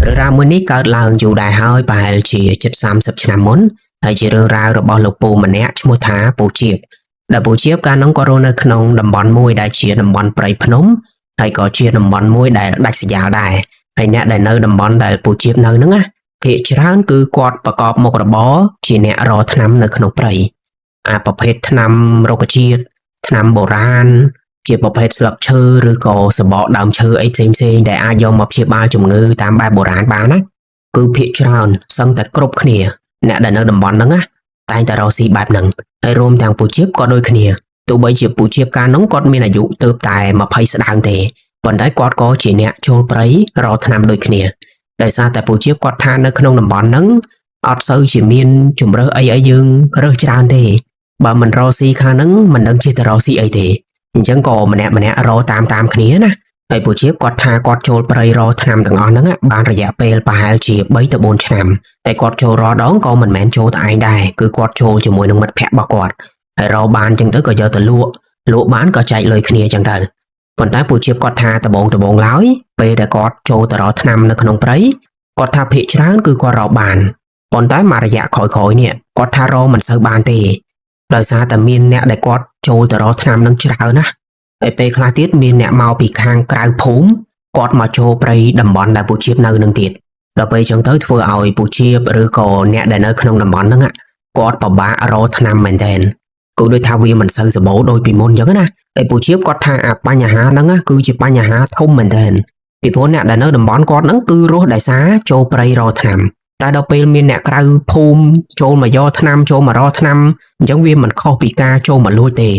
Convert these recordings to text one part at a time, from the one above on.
រឿងរ៉ាវមួយនេះកើតឡើងយូរដែរហើយប្រហែលជាជិត30ឆ្នាំមុនហើយជារឿងរ៉ាវរបស់លោកពូម្នាក់ឈ្មោះថាពូជៀបដែលពូជៀបកាលនោះក៏រស់នៅក្នុងតំបន់មួយដែលជាតំបន់ព្រៃភ្នំហើយក៏ជាតំបន់មួយដែលដាច់ស្រយាលដែរហើយអ្នកដែលនៅតំបន់ដែលពូជៀបនៅហ្នឹងណាភាគច្រើនគឺគាត់ប្រកបមុខរបរជាអ្នករកថ្នាំនៅក្នុងព្រៃអាប្រភេទថ្នាំរុក្ខជាតិថ្នាំបុរាណ ជាប្រភេទស្លឹកឈើឬក៏សបកដើមឈើអីផ្សេងៗដែលអាចយកមកព្យាបាលជំងឺតាមបែបបុរាណបានណាគឺភាគច្រើនសឹងតែគ្រប់គ្នាអ្នកដែលនៅតំបន់ហ្នឹងណាតែងតែរកស៊ីបែបហ្នឹងហើយរួមទាំងពូជៀបក៏ដូចគ្នាទោះបីជាពូជៀបកាលនោះគាត់មានអាយុទើបតែ20ស្ដើងទេប៉ុន្តែគាត់ក៏ជាអ្នកចូលព្រៃរកថ្នាំដូចគ្នាដោយសារតែពូជៀបគាត់ថានៅក្នុងតំបន់ហ្នឹងអត់សូវជាមានជំរើសអីឲ្យយើងរើសច្រើនទេបើមិនរកស៊ីខាងហ្នឹងមិនដឹងជាទៅរកស៊ីអីទេ អញ្ចឹងក៏ម្នាក់ម្នាក់រកតាមតាមគ្នាណាហើយពូជៀបគាត់ថាគាត់ចូលព្រៃរកថ្នាំទាំងអស់ហ្នឹងបានរយៈពេលប្រហែលជា3ទៅ4ឆ្នាំហើយគាត់ចូលរកដងក៏មិនមែនចូលតែឯងដែរគឺគាត់ចូលជាមួយនឹងមិត្តភ័ក្តិរបស់គាត់ហើយរកបានអញ្ចឹងទៅក៏យកទៅលក់លក់បានក៏ចែកលុយគ្នាអញ្ចឹងទៅប៉ុន្តែពូជៀបគាត់ថាដបងដបងឡើយពេលដែលគាត់ចូលទៅរកថ្នាំនៅក្នុងព្រៃគាត់ថាភាកច្រើនគឺគាត់រកបានប៉ុន្តែមួយរយៈក្រោយៗនេះគាត់ថារកមិនសូវបានទេដោយសារតែមានអ្នកដែលគាត់ចូលទៅរកថ្នាំនឹងច្រើនណាស់ហើយពេលខ្លះទៀតមានអ្នកមកពីខាងក្រៅភូមិគាត់មកចូលព្រៃតំបន់ដែលពូជៀបនៅនឹងទៀតដល់ពេលចឹងទៅធ្វើឲ្យពូជៀបឬក៏អ្នកដែលនៅក្នុងតំបន់ហ្នឹងគាត់ពិបាករកថ្នាំមែនតើគឺដូចថាវាមិនសូវសម្បូរដូចពីមុនចឹងណាហើយពូជៀបគាត់ថាអាបញ្ហាហ្នឹងគឺជាបញ្ហាធំមែនតើពីព្រោះអ្នកដែលនៅតំបន់គាត់ហ្នឹងគឺរស់ដោយសារចូលព្រៃរកថ្នាំតែដល់ពេលមានអ្នកក្រៅភូមិចូលមកយកថ្នាំចូលមករកថ្នាំអញ្ចឹងវាមិនខុសពីការចូលមកលួចទេ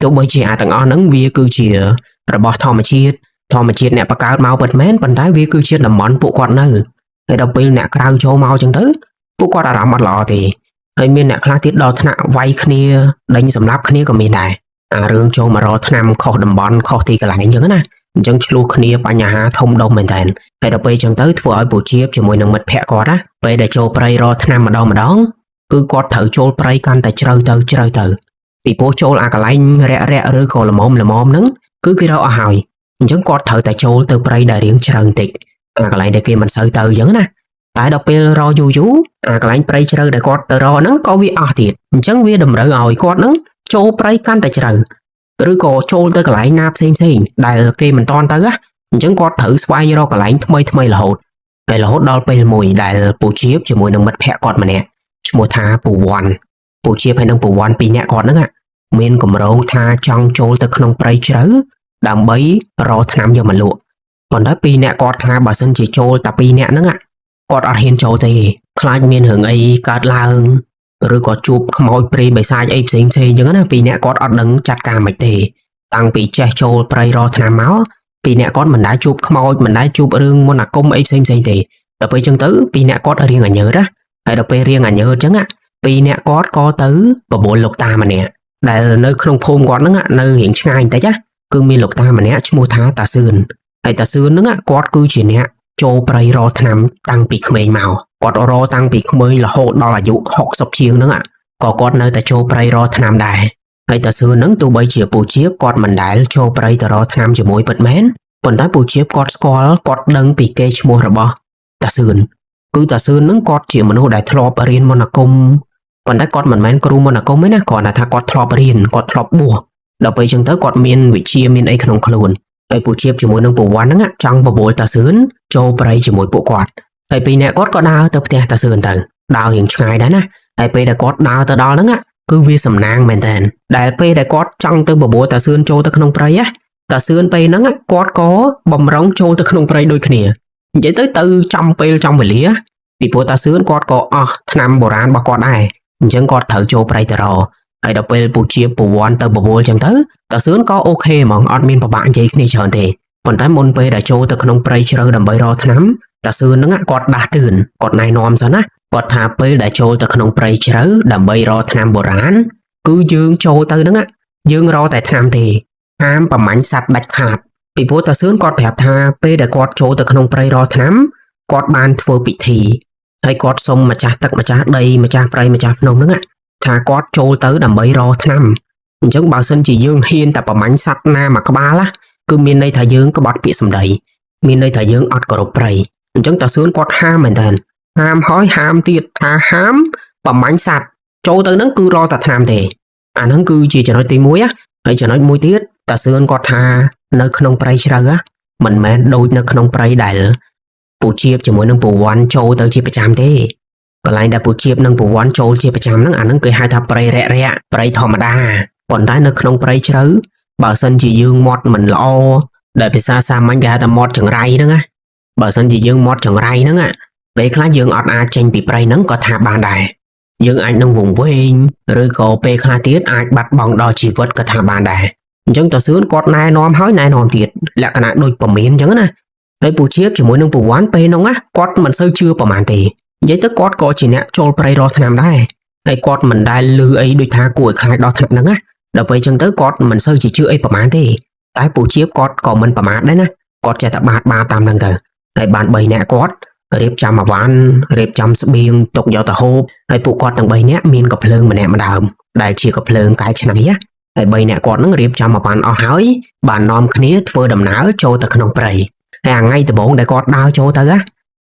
ទោះបីជាអាទាំងអស់ហ្នឹងវាគឺជារបស់ធម្មជាតិធម្មជាតិអ្នកបង្កើតមកពិតមែនប៉ុន្តែវាគឺជាតំបន់ពួកគាត់នៅហើយដល់ពេលអ្នកក្រៅចូលមកអញ្ចឹងទៅពួកគាត់អារម្មណ៍អត់ល្អទេហើយមានអ្នកខ្លះទៀតដល់ថ្នាក់វាយគ្នាដេញសម្លាប់គ្នាក៏មានដែរអារឿងចូលមករកថ្នាំខុសតំបន់ខុសទីកន្លែងអញ្ចឹងណាអញ្ចឹងឆ្លោះគ្នាបញ្ហាធំដុំមែនតើហើយដល់ពេលអញ្ចឹងទៅធ្វើឲ្យពូជៀបជាមួយនឹងមិត្តភ័ក្តិគាត់ណាពេលដែលចូលព្រៃរកថ្នាំម្ដងម្ដងគឺគាត់ត្រូវចូលព្រៃកាន់តែជ្រៅទៅជ្រៅទៅពីព្រោះចូលអាកន្លែងរាក់រាក់ឬក៏ល្មមល្មមហ្នឹងគឺគេរកអស់ហើយអញ្ចឹងគាត់ត្រូវតែចូលទៅព្រៃដែលរៀងជ្រៅបន្តិចអាកន្លែងដែលគេមិនសូវទៅអញ្ចឹងណាតែដល់ពេលរកយូរយូរអាកន្លែងព្រៃជ្រៅដែលគាត់ទៅរកហ្នឹងក៏វាអស់ទៀតអញ្ចឹងវាតម្រូវឲ្យគាត់ហ្នឹងចូលព្រៃកាន់តែជ្រៅឬក៏ចូលទៅកន្លែងណាផ្សេងផ្សេងដែលគេមិនតន់ទៅណាអញ្ចឹងគាត់ត្រូវស្វែងរកកន្លែងថ្មីថ្មីរហូតហើយរហូតដល់ពេលមួយដែលពូជៀបជាមួយនឹងមិត្តភ័ក្តិគាត់ម្នាក់ឈ្មោះថាពូវ័នពូជៀបហើយនិងពូវ័នពីរនាក់គាត់ហ្នឹងមានកម្រងថាចង់ចូលទៅក្នុងព្រៃជ្រៅដើម្បីរកថ្នាំយកមកលក់ប៉ុន្តែពីរនាក់គាត់ថាបើសិនជាចូលតែពីរនាក់ហ្នឹងគាត់អត់ហ៊ានចូលទេខ្លាចមានរឿងអីកើតឡើងឬក៏ជួបខ្មោចព្រៃបិសាចអីផ្សេងផ្សេងអញ្ចឹងណាពីរនាក់គាត់អត់ដឹងចាត់ការមិនទេតាំងពីចេះចូលព្រៃរកថ្នាំមកពីរនាក់គាត់មិនដែលជួបខ្មោចមិនដែលជួបរឿងមន្តអាគមអីផ្សេងផ្សេងទេដល់ពេលអញ្ចឹងទៅពីរនាក់គាត់រៀងអញើតណាហើយដល់ពេលរៀងអញើតអញ្ចឹងពីរនាក់គាត់ក៏ទៅបបួលលោកតាម្នាក់ដែលនៅក្នុងភូមិគាត់ហ្នឹងនៅរៀងឆ្ងាយបន្តិចណាគឺមានលោកតាម្នាក់ឈ្មោះថាតាសឿនហើយតាសឿនហ្នឹងគាត់គឺជាអ្នកចូលព្រៃរកថ្នាំតាំងពីក្មេងមកគាត់រកតាំងពីក្មេងរហូតដល់អាយុ60ជាងហ្នឹងក៏គាត់នៅតែចូលព្រៃរកថ្នាំដែរហើយតាសឿនហ្នឹងទោះបីជាពូជៀបគាត់មិនដែលចូលព្រៃទៅរកថ្នាំជាមួយពិតមែនប៉ុន្តែពូជៀបគាត់ស្គាល់គាត់ដឹងពីកេរ្តិ៍ឈ្មោះរបស់តាសឿនគឺតាសឿនហ្នឹងគាត់ជាមនុស្សដែលធ្លាប់រៀនមន្តអាគមប៉ុន្តែគាត់មិនមែនគ្រូមន្តអាគមទេណាគ្រាន់តែថាគាត់ធ្លាប់រៀនគាត់ធ្លាប់បួសដល់ពេលអញ្ចឹងទៅគាត់មានវិជ្ជាមានអីក្នុងខ្លួនហើយពូជៀបជាមួយនឹងពូវ័នហ្នឹងចង់បបួលតាសឿនចូលព្រៃជាមួយពួកគាត់ហើយពីរនាក់គាត់ក៏ដើរទៅផ្ទះតាសឿនទៅដើររៀងឆ្ងាយដែរណាហើយពេលដែលគាត់ដើរទៅដល់ហ្នឹងគឺវាសំណាងមែនតើដែលពេលដែលគាត់ចង់ទៅបបួលតាសឿនចូលទៅក្នុងព្រៃណាតាសឿនពេលហ្នឹងគាត់ក៏បំរុងចូលទៅក្នុងព្រៃដូចគ្នានិយាយទៅទៅចំពេលចំវេលាពីព្រោះតាសឿនគាត់ក៏អស់ថ្នាំបុរាណរបស់គាត់ដែរអញ្ចឹងគាត់ត្រូវចូលព្រៃទៅរកហើយដល់ពេលពូជាពូវ័នទៅបបួលអញ្ចឹងទៅតាសឿនក៏OK ហ្មងអត់មានប្របាក់និយាយគ្នាច្រើនទេប៉ុន្តែមុនពេលដែលចូលទៅក្នុងព្រៃជ្រៅដើម្បីរកថ្នាំតាសឿនហ្នឹងគាត់ដាស់តឿនគាត់ណែនាំសិនណាគាត់ថាពេលដែលចូលទៅក្នុងព្រៃជ្រៅដើម្បីរកថ្នាំបុរាណគឺយើងចូលទៅហ្នឹងយើងរកតែថ្នាំទេហាមប្រមាញ់សត្វដាច់ខាតពីព្រោះតាសឿនគាត់ប្រាប់ថាពេលដែលគាត់ចូលទៅក្នុងព្រៃរកថ្នាំគាត់បានធ្វើពិធីហើយគាត់សុំម្ចាស់ទឹកម្ចាស់ដីម្ចាស់ព្រៃម្ចាស់ភ្នំហ្នឹងថាគាត់ចូលទៅដើម្បីរកថ្នាំអញ្ចឹងបើសិនជាយើងហ៊ានតែប្រមាញ់សត្វណាមួយក្បាលណាគឺមានន័យថាយើងក្បត់ពាក្យសម្ដីមានន័យថាយើងអត់គោរពព្រៃ អញ្ចឹងតាសឿនគាត់ហាមមែនតើហាមហើយហាមទៀតថាហាមប្រមាញ់សัตว์ចូលទៅហ្នឹងគឺរកតែថ្នាំទេអាហ្នឹងគឺជាចំណុចទី1ណាហើយចំណុចមួយទៀតតាសឿនគាត់ថានៅក្នុងព្រៃជ្រៅណាមិនមែនដូចនៅក្នុងព្រៃដែលពូជាបជាមួយនឹងពូវ័នចូលទៅជាប្រចាំទេកន្លែងដែលពូជាបនិងពូវ័នចូលជាប្រចាំហ្នឹងអាហ្នឹងគេហៅថាព្រៃរាក់រាក់ព្រៃធម្មតាប៉ុន្តែនៅក្នុងព្រៃជ្រៅបើសិនជាយើងមាត់មិនល្អដែលភាសាសាមញ្ញគេហៅថាមាត់ចង្រៃហ្នឹងណាបើសិនជាយើងមាត់ចង្រៃហ្នឹងណាពេលខ្លះយើងអត់អាចចេញពីព្រៃហ្នឹងក៏ថាបានដែរយើងអាចនឹងវង្វេងឬក៏ពេលខ្លះទៀតអាចបាត់បង់ដល់ជីវិតក៏ថាបានដែរអញ្ចឹងតើសឿនគាត់ណែនាំហើយណែនាំទៀតលក្ខណៈដូចពមៀនអញ្ចឹងណាហើយពូជាបជាមួយនឹងពូវ៉ាន់ពេលហ្នឹងណាគាត់មិនសូវជឿប្រហែលទេនិយាយទៅគាត់ក៏ជាអ្នកចូលព្រៃរកថ្នាំដែរហើយគាត់មិនដែលលឺអីដូចថាគួរឲ្យខ្លាចដល់ថ្នាក់ហ្នឹងណាដល់ពេលអញ្ចឹងទៅគាត់មិនសូវជាជឿអីប្រហែលទេតែពូជាបគាត់ក៏មិនប្រមាថដែរណាគាត់ចេះតែបាតបាតតាមហ្នឹងទៅហើយបាន3នាក់គាត់រៀបចំអវ៉ាន់រៀបចំស្បៀងទុកយកទៅហូបហើយពួកគាត់ទាំង3នាក់មានកំភ្លើងម្នាក់ម្ដើមដែលជាកំភ្លើងកែច្នៃណាហើយ3នាក់គាត់នឹងរៀបចំអវ៉ាន់អស់ហើយបាននាំគ្នាធ្វើដំណើរចូលទៅក្នុងព្រៃហើយអាថ្ងៃដំបូងដែលគាត់ដើរចូលទៅណា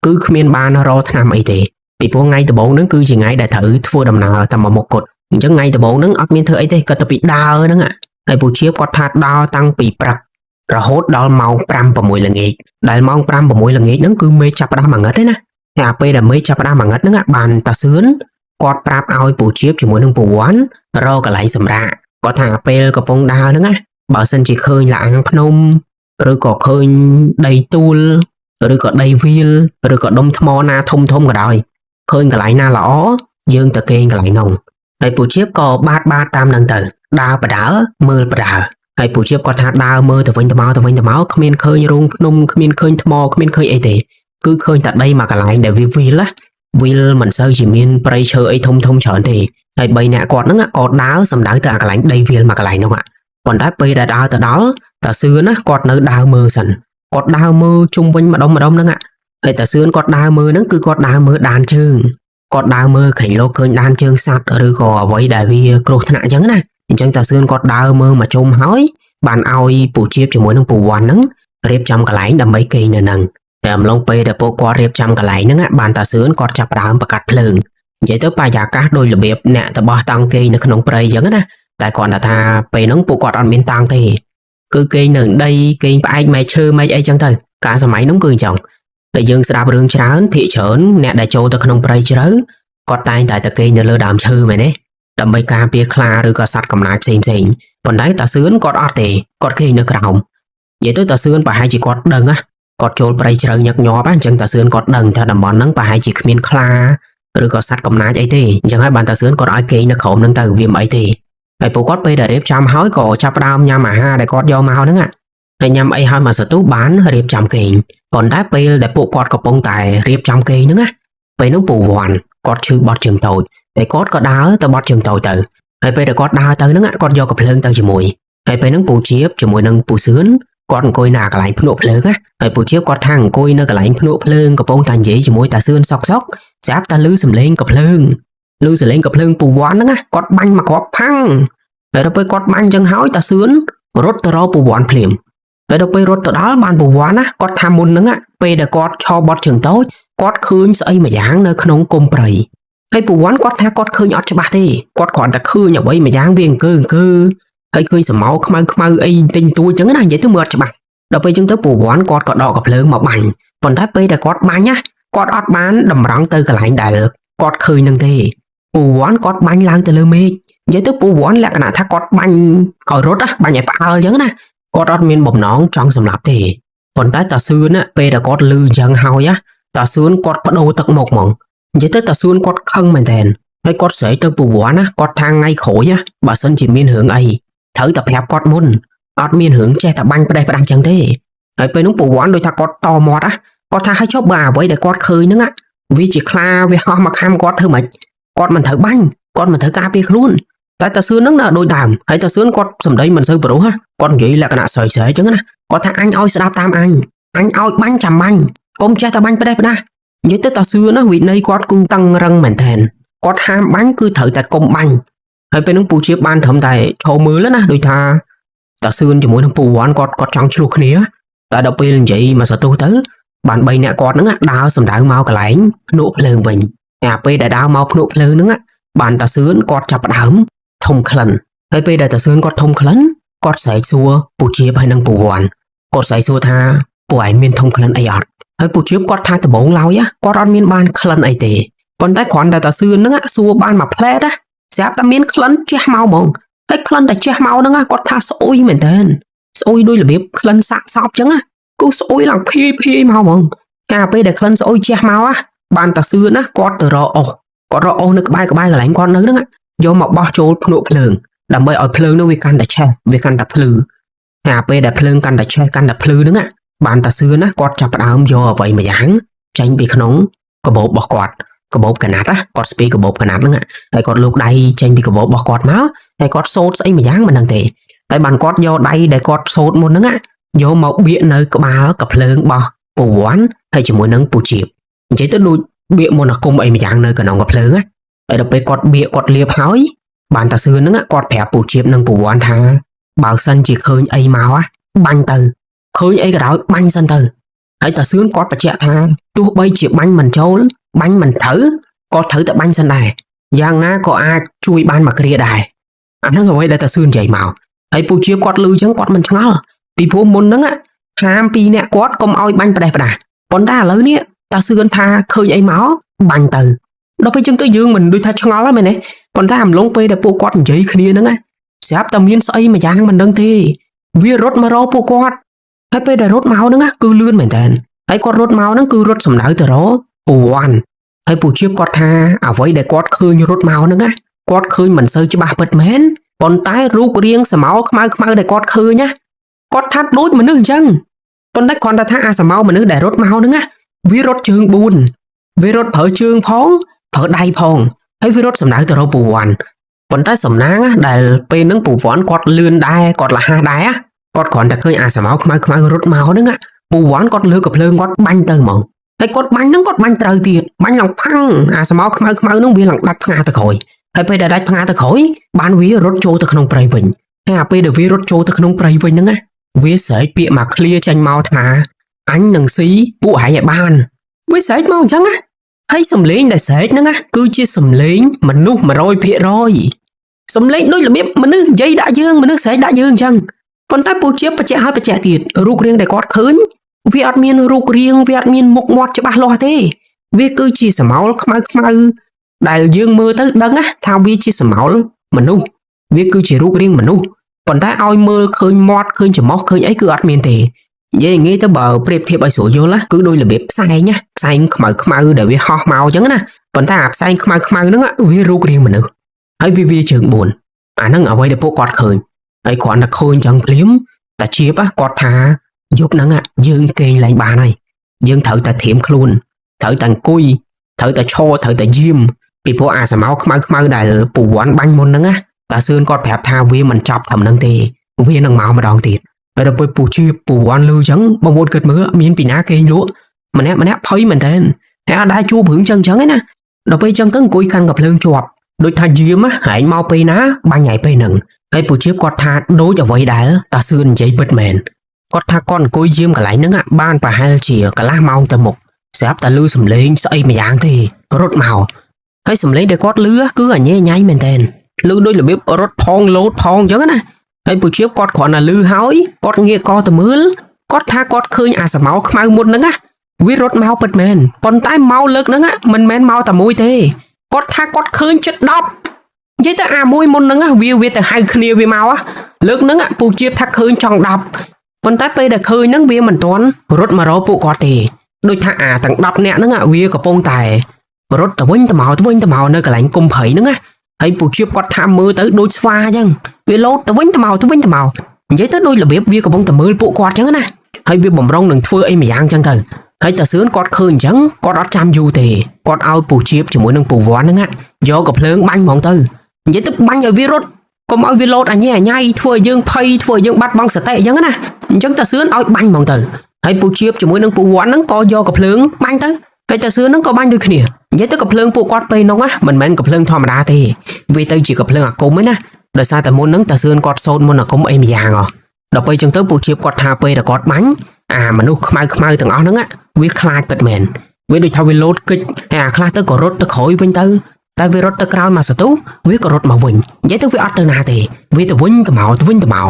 គឺគ្មានបានរកថ្នាំអីទេពីព្រោះថ្ងៃដំបូងហ្នឹងគឺជាថ្ងៃដែលត្រូវធ្វើដំណើរតែមួយមុខគត់អញ្ចឹងថ្ងៃដំបូងហ្នឹងអត់មានធ្វើអីទេគាត់ទៅពីដើរហ្នឹងហើយពូជាបគាត់ថាដើរតាំងពីព្រឹករហូតដល់ម៉ោង5 6ល្ងាចដែលម៉ោង5 6ល្ងាចហ្នឹងគឺមេឃចាប់ផ្ដើមងឹតទេណាហើយអាពេលដែលមេឃចាប់ផ្ដើមងឹតហ្នឹងបានតាសឿនគាត់ប្រាប់ឲ្យពូជាបជាមួយនឹងពូវ័នរកកន្លែងសម្រាកគាត់ថាពេលកំពុងដើរហ្នឹងណាបើសិនជាឃើញលាអាងភ្នំឬក៏ឃើញដីទួលឬក៏ដីវាលឬក៏ដុំថ្មណាធំធំក៏ដោយឃើញកន្លែងណាល្អយើងទៅគេងកន្លែងនោះហើយពូជាបក៏បាតបាតតាមនឹងទៅដើរបដើមើលបដើហើយពូជាបគាត់ថាដើរមើលទៅវិញទៅមកទៅវិញទៅមកគ្មានឃើញរូងភ្នំគ្មានឃើញថ្មគ្មានឃើញអីទេគឺឃើញតែដីមួយកន្លែងដែលវាវាលណាវាលមិនសូវជាមានព្រៃឈើអីធំធំច្រើនទេហើយបីអ្នកគាត់ហ្នឹងក៏ដើរសំដៅទៅអាកន្លែងដីវាលមួយកន្លែងនោះប៉ុន្តែពេលដែលដើរទៅដល់តាសឿនណាគាត់នៅដើរមើលសិនគាត់ដើរមើលជុំវិញម្ដុំម្ដុំហ្នឹងហើយតាសឿនគាត់ដើរមើលហ្នឹងគឺគាត់ដើរមើលដានជើងគាត់ដើរមើលក្រែងលោកឃើញដានជើងសัตว์ឬក៏អ្វីដែលវាគ្រោះថ្នាក់អញ្ចឹងណាអញ្ចឹងតាសឿនគាត់ដើរមើលមកជុំហើយបានឲ្យពូជាបជាមួយនឹងពូវ័នហ្នឹងរៀបចំកន្លែងដើម្បីគេងនៅហ្នឹងតែអំឡុងពេលដែលពួកគាត់រៀបចំកន្លែងហ្នឹងបានតាសឿនគាត់ចាប់ផ្ដើមប្រកាត់ភ្លើងនិយាយទៅបរិយាកាសដោយរបៀបអ្នកតបោះតង់គេងនៅក្នុងព្រៃអញ្ចឹងណាតែគាត់ថាពេលហ្នឹងពួកគាត់អត់មានតង់ទេគឺគេងនៅដីគេងផ្អែកមែកឈើមែកអីចឹងទៅកាលសម័យហ្នឹងគឺអញ្ចឹងតែយើងស្ដាប់រឿងច្រើនភាគច្រើនអ្នកដែលចូលទៅក្នុងព្រៃជ្រៅគាត់តែងតែទៅគេងនៅលើដើមឈើមែនទេដើម្បីការពារខ្លាឬក៏សត្វកំណាចផ្សេងផ្សេងប៉ុន្តែតាសឿនគាត់អត់ទេគាត់គេងនៅក្រោមនិយាយទៅតាសឿនប្រហែលជាគាត់ដឹងណាគាត់ចូលព្រៃជ្រៅញឹកញាប់អញ្ចឹងតាសឿនគាត់ដឹងថាតំបន់ហ្នឹងប្រហែលជាគ្មានខ្លាឬក៏សត្វកំណាចអីទេអញ្ចឹងហើយបានតាសឿនគាត់ឲ្យគេងនៅក្រោមហ្នឹងទៅវាមិនអីទេហើយពួកគាត់ពេលដែលរៀបចំហើយក៏ចាប់ផ្ដើមញ៉ាំអាហារដែលគាត់យកមកហ្នឹងហើយញ៉ាំអីហើយមកសន្ទុះបានរៀបចំគេងប៉ុន្តែពេលដែលពួកគាត់កំពុងតែរៀបចំគេងហ្នឹងណាពេលហ្នឹងពូវ័នគាត់ឈឺបត់ជើងតូចហើយគាត់ក៏ដើរទៅបត់ជើងតូចទៅហើយពេលដែលគាត់ដើរទៅហ្នឹងគាត់យកកាំភ្លើងទៅជាមួយហើយពេលហ្នឹងពូជាបជាមួយនឹងពូសឿនគាត់អង្គុយនៅកន្លែងភ្នក់ភ្លើងណាហើយពូជាបគាត់ថាអង្គុយនៅកន្លែងភ្នក់ភ្លើងកំពុងតែនិយាយជាមួយតាសឿនសុកសុកស្រាប់តែឮសំឡេងកាំភ្លើងឮសំឡេងកាំភ្លើងពូវ័នហ្នឹងណាគាត់បាញ់មកគ្រាប់ផាំងហើយដល់ពេលគាត់បាញ់ចឹងហើយតាសឿនរត់ទៅរកពូវ័នភ្លាមហើយដល់ពេលរត់ទៅដល់បានពូវ័នណាគាត់ថាមុនហ្នឹងពេលដែលគាត់ឈរបត់ជើងតូចគាត់ឃើញស្អីមួយយ៉ាងនៅក្នុងគុំព្រៃហើយពូវ័នគាត់ថាគាត់ឃើញអត់ច្បាស់ទេគាត់គ្រាន់តែឃើញអ្វីមួយយ៉ាងវាអង្គើអង្គើហើយឃើញស្រមោលខ្មៅខ្មៅអីទិញទួចចឹងណានិយាយទៅមើលអត់ច្បាស់ដល់ពេលចឹងទៅពូវ័នគាត់ក៏ដកកាំភ្លើងមកបាញ់ប៉ុន្តែពេលដែលគាត់បាញ់ណាគាត់អត់បានតម្រង់ទៅកន្លែងដែលគាត់ឃើញនឹងទេពូវ័នគាត់បាញ់ឡើងទៅលើមេឃនិយាយទៅពូវ័នលក្ខណៈថាគាត់បាញ់ឲ្យរត់ណាបាញ់ឲ្យផ្អើលចឹងណាគាត់អត់មានបំណងចង់សម្លាប់ទេប៉ុន្តែតាសឿនណាពេលដែលគាត់លឺអញ្ចឹងហើយណាតាសឿនគាត់បដូរទឹកមុខហ្មងនិយាយទៅតាសឿនគាត់ខឹងមែនតើហើយគាត់ស្រែកទៅពូវ័នណាគាត់ថាថ្ងៃក្រោយណាបើសិនជាមានរឿងអីត្រូវតែប្រាប់គាត់មុនអត់មានរឿងចេះតែបាញ់ផ្ដេសផ្ដាស់ចឹងទេហើយពេលនោះពូវ័នដូចថាគាត់តមាត់ណាគាត់ថាឲ្យចុះបើអ្វីដែលគាត់ឃើញហ្នឹងវាជាខ្លាវាហោះមកខាំគាត់ធ្វើម៉េចគាត់មិនត្រូវបាញ់គាត់មិនត្រូវការពារខ្លួនតែតាសឿនហ្នឹងនៅដូចដើមហើយតាសឿនគាត់សម្ដីមិនសូវប្រុសគាត់និយាយលក្ខណៈស្រែកស្រែកចឹងណាគាត់ថាអញឲ្យស្ដាប់តាមអញអញឲ្យបាញ់ចាំបាញ់កុំចេះតែបាញ់ផ្ដេសផ្ដាស់និយាយទៅតាសឿនណាវិន័យគាត់គឺតឹងរឹងមែនទែនគាត់ហាមបាញ់គឺត្រូវតែកុំបាញ់ហើយពេលហ្នឹងពូជាបានត្រឹមតែឈរមើលណាដូចថាតាសឿនជាមួយនឹងពូវ័នគាត់គាត់ចង់ឆ្លោះគ្នាតែដល់ពេលនិយាយមកសន្ទុះទៅ បាន3នាក់គាត់ហ្នឹងដើរសម្ដៅមកកន្លែងភ្នក់ភ្លើងវិញអាពេលដែលដើរមកភ្នក់ភ្លើងហ្នឹងបានតាសឿនគាត់ចាប់ផ្ដើមធំក្លិនហើយពេលដែលតាសឿនគាត់ធំក្លិនគាត់ស្រែកសួរពូជាបហើយនឹងពូវ័នគាត់ស្រែកសួរថាពួកឯងមានធំក្លិនអីអត់ហើយពូជាបគាត់ថាដំបងឡើយគាត់អត់មានបានក្លិនអីទេប៉ុន្តែគ្រាន់តែតាសឿនហ្នឹងសួរបានមួយផ្លែតស្រាប់តែមានក្លិនជះមកហ្មងហើយក្លិនតែជះមកហ្នឹងគាត់ថាស្អុយមែនតើស្អុយដូចរបៀបក្លិនសាកសពចឹងណាគឺស្អុយឡើងភីភីមកហ្មងហើយពេលដែលក្លិនស្អុយជះមកបានតាសឿនណាគាត់ទៅរកអុសគាត់រកអុសនៅក្បែរក្បែរកន្លែងគាត់នៅហ្នឹងយកមកបោះចូលភ្នក់ភ្លើងដើម្បីឲ្យភ្លើងនោះវាកាន់តែឆេះវាកាន់តែភ្លឺហើយពេលដែលភ្លើងកាន់តែឆេះកាន់តែភ្លឺហ្នឹងបានតាសឿនណាគាត់ចាប់ផ្ដើមយកអ្វីមួយយ៉ាងចេញពីក្នុងកាបូបរបស់គាត់កាបូបកណាត់ណាគាត់ស្ពីកាបូបកណាត់ហ្នឹងហើយគាត់លូកដៃចេញពីកាបូបរបស់គាត់មកហើយគាត់សូត្រស្អីមួយយ៉ាងមិនដឹងទេហើយបានគាត់យកដៃដែលគាត់សូត្រមុនហ្នឹងយកមកបៀកនៅក្បាលកភ្លើងរបស់ពូវ័នហើយជាមួយនឹងពូជាបនិយាយទៅដូចបៀកមន្តអាគមអីមួយយ៉ាងនៅក្នុងកភ្លើងណាហើយដល់ពេលគាត់បៀកគាត់លាបហើយបានតាសឿនហ្នឹងគាត់ប្រាប់ពូជាបនិងពូវ័នថាបើសិនជាឃើញអីមកបាញ់ទៅឃើញអីក៏ដោយបាញ់សិនទៅហើយតាសឿនគាត់បញ្ជាក់ថាទោះបីជាបាញ់មិនចូលបាញ់មិនត្រូវក៏ត្រូវតែបាញ់សិនដែរយ៉ាងណាក៏អាចជួយបានមួយគ្រាដែរអាហ្នឹងអ្វីដែលតាសឿននិយាយមកហើយពូជាបគាត់លឺចឹងគាត់មិនឆ្ងល់ពីព្រោះមុនហ្នឹងហាមពីរអ្នកគាត់កុំឲ្យបាញ់ផ្ដេសផ្ដាសប៉ុន្តែឥឡូវនេះតាសឿនថាឃើញអីមកបាញ់ទៅដល់ពេលចឹងទៅយើងមិនដូចថាឆ្ងល់ហ្នឹងមែនទេប៉ុន្តែអំឡុងពេលដែលពួកគាត់និយាយគ្នាហ្នឹងស្រាប់តែមានស្អីមួយយ៉ាងមិនដឹងទេវារត់មករកពួកគាត់ហើយពេលដែលរត់មកហ្នឹងគឺលឿនមែនតើហើយគាត់រត់មកហ្នឹងគឺរត់សំដៅទៅរកពូវ័នហើយពូជាបគាត់ថាអ្វីដែលគាត់ឃើញរត់មកហ្នឹងណាគាត់ឃើញមិនសូវច្បាស់ពិតមែនប៉ុន្តែរូបរាងសមោខ្មៅខ្មៅដែលគាត់ឃើញណាគាត់ថាដូចមនុស្សអញ្ចឹងប៉ុន្តែគ្រាន់តែថាអាសមោមនុស្សដែលរត់មកហ្នឹងណាវារត់ជើង4វារត់ប្រើជើងផងប្រើដៃផងហើយវារត់សំដៅទៅរកពូវ័នប៉ុន្តែសំណាងដែលពេលហ្នឹងពូវ័នគាត់លឿនដែរគាត់លះដែរគាត់គ្រាន់តែឃើញអាសមោខ្មៅខ្មៅរត់មកហ្នឹងពូវ័នគាត់លើកកំភ្លើងគាត់បាញ់ទៅហ្មងហើយគាត់បាញ់ហ្នឹងគាត់បាញ់ត្រូវទៀតបាញ់ឡើងផាំងអាសមោខ្មៅខ្មៅហ្នឹងវាឡើងដាច់ផ្ងាទៅក្រោយហើយពេលដែលដាច់ផ្ងាទៅក្រោយបានវារត់ចូលទៅក្នុងព្រៃវិញហើយអាពេលដែលវារត់ចូលទៅក្នុងព្រៃវិញហ្នឹងណាវាស្រែកពាក្យមកឃ្លាចេញមកថាអញនឹងស៊ីពួកឯងឲ្យបានវាស្រែកមកអញ្ចឹងណាហើយសំលេងដែលស្រែកហ្នឹងណាគឺជាសំលេងមនុស្ស100%សំលេងដូចរបៀបមនុស្សនិយាយដាក់យើងមនុស្សស្រែកដាក់យើងអញ្ចឹងប៉ុន្តែពូជាបបញ្ជាក់ឲ្យបញ្ជាក់ទៀតរូបរាងដែលគាត់ឃើញវាអត់មានរូបរាងវាអត់មានមុខមាត់ច្បាស់លាស់ទេវាគឺជាសមោលខ្មៅខ្មៅដែលយើងមើលទៅដឹងណាថាវាជាសមោលមនុស្សវាគឺជារូបរាងមនុស្សប៉ុន្តែឲ្យមើលឃើញមាត់ឃើញច្រមុះឃើញអីគឺអត់មានទេនិយាយងាយទៅបើប្រៀបធៀបឲ្យស្រួលយល់ណាគឺដូចរបៀបផ្សែងណាផ្សែងខ្មៅខ្មៅដែលវាហោះមកអញ្ចឹងណាប៉ុន្តែអាផ្សែងខ្មៅខ្មៅហ្នឹងវារូបរាងមនុស្សហើយវាជើង4អាហ្នឹងអ្វីដែលពួកគាត់ឃើញហើយគ្រាន់តែឃើញអញ្ចឹងភ្លាមតាជាបគាត់ថាយប់ហ្នឹងយើងគេងឡើងបានហើយយើងត្រូវតែត្រៀមខ្លួនត្រូវតែអង្គុយត្រូវតែឈរត្រូវតែយាមពីព្រោះអាសមោខ្មៅខ្មៅដែលពូវ័នបាញ់មុនហ្នឹងណាតាសឿនគាត់ប្រាប់ថាវាមិនចប់ត្រឹមហ្នឹងទេវានឹងមកម្ដងទៀតហើយដល់ពេលពូជាពូវ័នលឺអញ្ចឹងបងប្អូនគិតមើលមានពីណាគេងលក់ម្នាក់ម្នាក់ភ័យមែនតើហើយអត់ដែរជួបរឿងចឹងចឹងឯណាដល់ពេលចឹងទៅអង្គុយកាន់កាភ្លើងជាប់ដូចថាយាមហែងមកពេលណាបាញ់ហើយពេលហ្នឹងហើយពូជាគាត់ថាដូចអ្វីដែលតាសឿននិយាយពិតមែនគាត់ថាគាត់អង្គុយយាមកន្លែងហ្នឹងបានប្រហែលជាកន្លះម៉ោងទៅមុខស្រាប់តែលឺសំឡេងស្អីមួយយ៉ាងទេរត់មកហើយសំឡេងដែលគាត់លឺគឺអញញ៉ៃមែនតើលឺដូចរបៀបរត់ផងលោតផងអញ្ចឹងណាហើយពូជាគាត់គ្រាន់តែលឺហើយគាត់ងាកកទៅមើលគាត់ថាគាត់ឃើញអាសមោខ្មៅមុនហ្នឹងណាវារត់មកពិតមែនប៉ុន្តែមកលើកហ្នឹងមិនមែនមកតែមួយទេគាត់ថាគាត់ឃើញចិត្ត10និយាយទៅអាមួយមុនហ្នឹងវាទៅហៅគ្នាវាមកលើកហ្នឹងពូជាថាឃើញចង់10ប៉ុន្តែពេលដែលឃើញហ្នឹងវាមិនទាន់រត់មករកពួកគាត់ទេដូចថាអាទាំង10នាក់ហ្នឹងវាកំពុងតែរត់ទៅវិញទៅមកទៅវិញទៅមកនៅកន្លែងគុំព្រៃហ្នឹងណាហើយពូជាគាត់ថាមើលទៅដូចស្វាអញ្ចឹងវាលោតទៅវិញទៅមកទៅវិញទៅមកនិយាយទៅដូចរបៀបវាកំពុងតែមើលពួកគាត់អញ្ចឹងណាហើយវាបំរុងនឹងធ្វើអីមួយយ៉ាងអញ្ចឹងទៅហើយតាសឿនគាត់ឃើញអញ្ចឹងគាត់អត់ចាំយូរទេគាត់ឲ្យពូជាបជាមួយនឹងពូវ័នហ្នឹងយកកំភ្លើងបាញ់ហ្មងទៅនិយាយទៅបាញ់ឲ្យវារត់កុំឲ្យវាលោតអញញ៉ៃធ្វើឲ្យយើងភ័យធ្វើឲ្យយើងបាត់បង់សតិអញ្ចឹងណាអញ្ចឹងតាសឿនឲ្យបាញ់ហ្មងទៅហើយពូជាបជាមួយនឹងពូវ័នហ្នឹងក៏យកកំភ្លើងបាញ់ទៅហើយតាសឿនហ្នឹងក៏បាញ់ដូចគ្នានិយាយទៅកំភ្លើងពួកគាត់ពេលនោះណាមិនមែនកំភ្លើងធម្មតាទេវាទៅជាកំភ្លើងអាគមឯណាដោយសារតែមុនហ្នឹងតាសឿនគាត់សូត្រមុនអាគមអីម្យ៉ាងហ៎ដល់ពេលអញ្ចឹងទៅពូជាបគាត់ថាពេលដែលគាត់បាញ់អាមនុស្សខ្មៅខ្មៅទាំងអស់ហ្នឹង វាខ្លាចពិតមែនវាដូចថាវាលោតគិចហើយអាខ្លះទៅក៏រត់ទៅក្រោយវិញទៅតែវារត់ទៅក្រោយមកសន្ទុះវាក៏រត់មកវិញនិយាយទៅវាអត់ទៅណាទេវាទៅវិញទៅមកទៅវិញទៅមក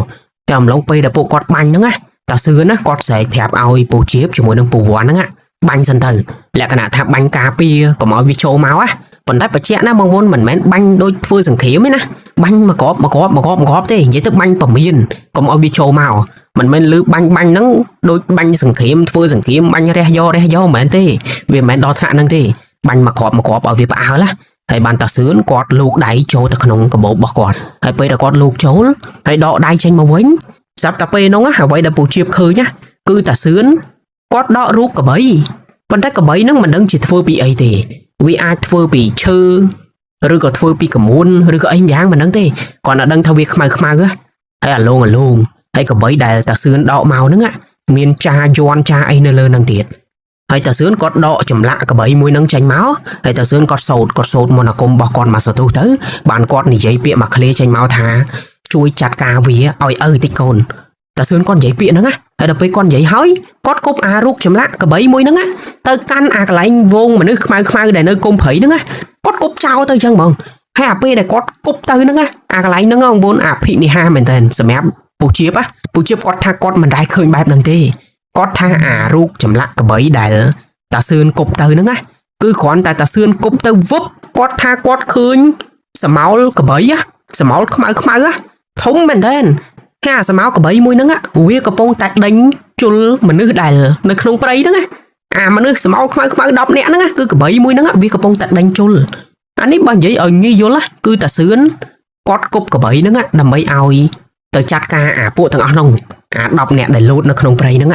តែអំឡុងពេលដែលពួកគាត់បាញ់ហ្នឹងណាតាសឿនណាគាត់ស្រែកប្រាប់ឲ្យពូជាបជាមួយនឹងពូវ័នហ្នឹងណាបាញ់សិនទៅលក្ខណៈថាបាញ់ការពារកុំឲ្យវាចូលមកណាប៉ុន្តែបញ្ជាក់ណាបងប្អូនមិនមែនបាញ់ដូចធ្វើសង្គ្រាមទេណាបាញ់មកក្របមកក្របមកក្របមកក្របទេនិយាយទៅបាញ់ពមៀនកុំឲ្យវាចូលមកមិនមែនលឺបាញ់បាញ់ហ្នឹងដូចបាញ់សង្គ្រាមធ្វើសង្គ្រាមបាញ់រះយករះយកមិនមែនទេវាមិនមែនដល់ថ្នាក់ហ្នឹងទេបាញ់មកក្របមកក្របឲ្យវាផ្អើលណាហើយបានតាសឿនគាត់លូកដៃចូលទៅក្នុងកាបូបរបស់គាត់ហើយពេលដែលគាត់លូកចូលហើយដកដៃចេញមកវិញស្រាប់តែពេលហ្នឹងណាអ្វីដែលពូជាបឃើញណាគឺតាសឿនគាត់ដករូបកបីប៉ុន្តែកបីហ្នឹងមិនដឹងជាធ្វើពីអីទេវាអាចធ្វើពីឈើឬក៏ធ្វើពីក្រមួនឬក៏អីម្យ៉ាងមិនដឹងទេគាត់តែដឹងថាវាខ្មៅខ្មៅហ៎ហើយអាលងអាលងហើយកបីដែលតាសឿនដកមកហ្នឹងណាមានចាយ័ន្តចាអីនៅលើហ្នឹងទៀតហើយតាសឿនគាត់ដកចម្លាក់កបីមួយហ្នឹងចេញមកហើយតាសឿនគាត់សោតគាត់សោតមន្តអាគមរបស់គាត់មកសន្ទុះទៅបានគាត់និយាយពាក្យមួយឃ្លាចេញមកថាជួយចាត់ការវាឲ្យឪតិចកូនតាសឿនគាត់និយាយពាក្យហ្នឹងណាហើយដល់ពេលគាត់និយាយហើយគាត់គប់អារូបចម្លាក់កបីមួយហ្នឹងណាទៅកាន់អាកន្លែងវងមនុស្សខ្មៅខ្មៅដែលនៅគុំព្រៃហ្នឹងណាគាត់គប់ចោលទៅអញ្ចឹងហ្មងហើយអាពេលដែលគាត់គប់ទៅហ្នឹងណាអាកន្លែងហ្នឹងបងប្អូនអភិនិហាមែនតើសម្រាប់ពូជាបណាពូជាបគាត់ថាគាត់មិនដែលឃើញបែបហ្នឹងទេគាត់ថាអារូបចម្លាក់កបីដែលតាសឿនគប់ទៅហ្នឹងណាគឺគ្រាន់តែតាសឿនគប់ទៅវឹបគាត់ថាគាត់ឃើញសមោលកបីណាសមោលខ្មៅខ្មៅណាធំមែនតើហើយអាសមោលកបីមួយហ្នឹងវាកំពុងតែដេញជុលមនុស្សដែលនៅក្នុងព្រៃហ្នឹងណាអាមនុស្សសមោលខ្មៅខ្មៅ10នាក់ហ្នឹងគឺកបីមួយហ្នឹងវាកំពុងតែដេញជុលអានេះបើនិយាយឲ្យងាយយល់គឺតាសឿនគាត់គប់កបីហ្នឹងដើម្បីឲ្យទៅចាត់ការអាពួកទាំងអស់ហ្នឹងអា10នាក់ដែលលូតនៅក្នុងព្រៃហ្នឹង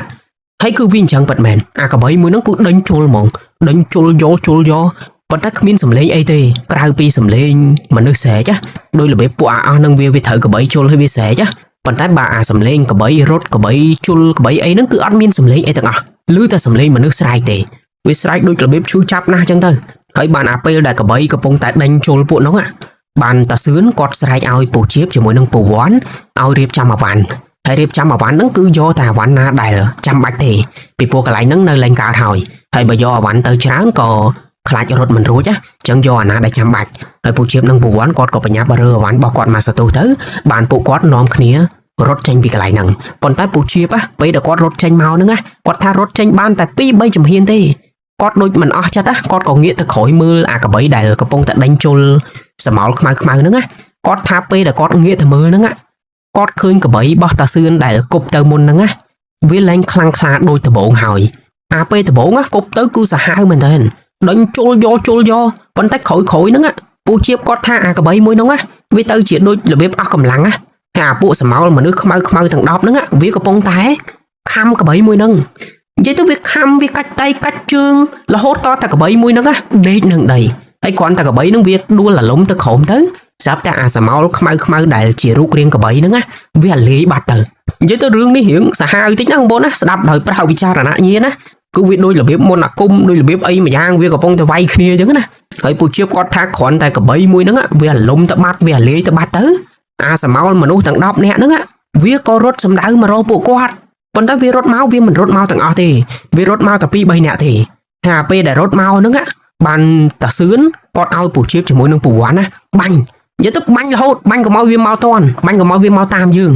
ហើយគឺវាអញ្ចឹងពិតមែនអាកបីមួយហ្នឹងគឺដេញជុលហ្មងដេញជុលយកជុលយកប៉ុន្តែគ្មានសំឡេងអីទេក្រៅពីសំឡេងមនុស្សស្រែកដោយរបៀបពួកអាអស់ហ្នឹងវាត្រូវកបីជុលហើយវាស្រែកប៉ុន្តែបើអាសំឡេងកបីរត់កបីជុលកបីអីហ្នឹងគឺអត់មានសំឡេងអីទាំងអស់ឮតែសំឡេងមនុស្សស្រែកទេវាស្រែកដូចរបៀបឈឺចាប់ណាស់អញ្ចឹងទៅហើយបានអាពេលដែលកបីកំពុងតែដេញជុលពួកហ្នឹងបានតាសឿនគាត់ស្រែកឲ្យពូជាបជាមួយនឹងពូវ័នឲ្យរៀបចំអវ៉ាន់ហើយរៀបចំអវ៉ាន់ហ្នឹងគឺយកតែអវ៉ាន់ណាដែលចាំបាច់ទេពីព្រោះកន្លែងហ្នឹងនៅលែងកើតហើយហើយបើយកអវ៉ាន់ទៅច្រើនក៏ខ្លាចរត់មិនរួចណាអញ្ចឹងយកអាណាដែលចាំបាច់ហើយពូជាបនិងពូវ័នគាត់ក៏បញ្ញាប់រើអវ៉ាន់របស់គាត់មកសន្ទុះទៅបានពួកគាត់នាំគ្នារត់ចេញពីកន្លែងហ្នឹងប៉ុន្តែពូជាបពេលដែលគាត់រត់ចេញមកហ្នឹងណាគាត់ថារត់ចេញបានតែ2 3ជំហានទេគាត់ដូចមិនអស់ចិត្តណាគាត់ក៏ងាកទៅក្រោយមើលអាកបីដែលកំពុងតែដេញជុលសមោលខ្មៅខ្មៅហ្នឹងណាគាត់ថាពេលដែលគាត់ងាកទៅមើលហ្នឹងណាគាត់ឃើញកបីរបស់តាសឿនដែលគប់ទៅមុនហ្នឹងណាវាលែងខ្លាំងក្លាដូចដំបងហើយអាពេលដំបងណាគប់ទៅគឺសាហាវមែនទែនដេញជុលយកជុលយកប៉ុន្តែក្រោយក្រោយហ្នឹងណាពូជាបគាត់ថាអាកបីមួយហ្នឹងណាវាទៅជាដូចរបៀបអស់កម្លាំងណាហើយអាពួកសមោលមនុស្សខ្មៅខ្មៅទាំង10ហ្នឹងវាកំពុងតែខំកបីមួយហ្នឹងនិយាយទៅវាខំវាកាច់ដៃកាច់ជើងរហូតតតែកបីមួយហ្នឹងណាដេកនឹងដីហើយគ្រាន់តែកបីហ្នឹងវាដួលអាលំទៅក្រោមទៅស្រាប់តែអាសមោលខ្មៅខ្មៅដែលជារូបរាងកបីហ្នឹងណាវាអាលាយបាត់ទៅនិយាយទៅរឿងនេះរឿងសាហាវតិចណាបងប្អូនណាស្ដាប់ដោយប្រើវិចារណញ្ញាណណាគឺវាដូចរបៀបមន្តអាគមដូចរបៀបអីមួយយ៉ាងវាកំពុងតែវាយគ្នាអញ្ចឹងណាហើយពូជាបគាត់ថាគ្រាន់តែកបីមួយហ្នឹងវាអាលំទៅបាត់វាអាលាយទៅបាត់ទៅអាសមោលមនុស្សទាំង10នាក់ហ្នឹងវាក៏រត់សម្ដៅមករកពួកគាត់ប៉ុន្តែវារត់មកវាមិនរត់មកទាំងអស់ទេវារត់មកតែ2 3នាក់ទេហើយអាពេលដែលរត់មកហ្នឹងបានតាសឿនគាត់ឲ្យពូជាបជាមួយនឹងពូវ័នណាបាញ់និយាយទៅបាញ់រហូតបាញ់កុំឲ្យវាមកតាន់បាញ់កុំឲ្យវាមកតាមយើង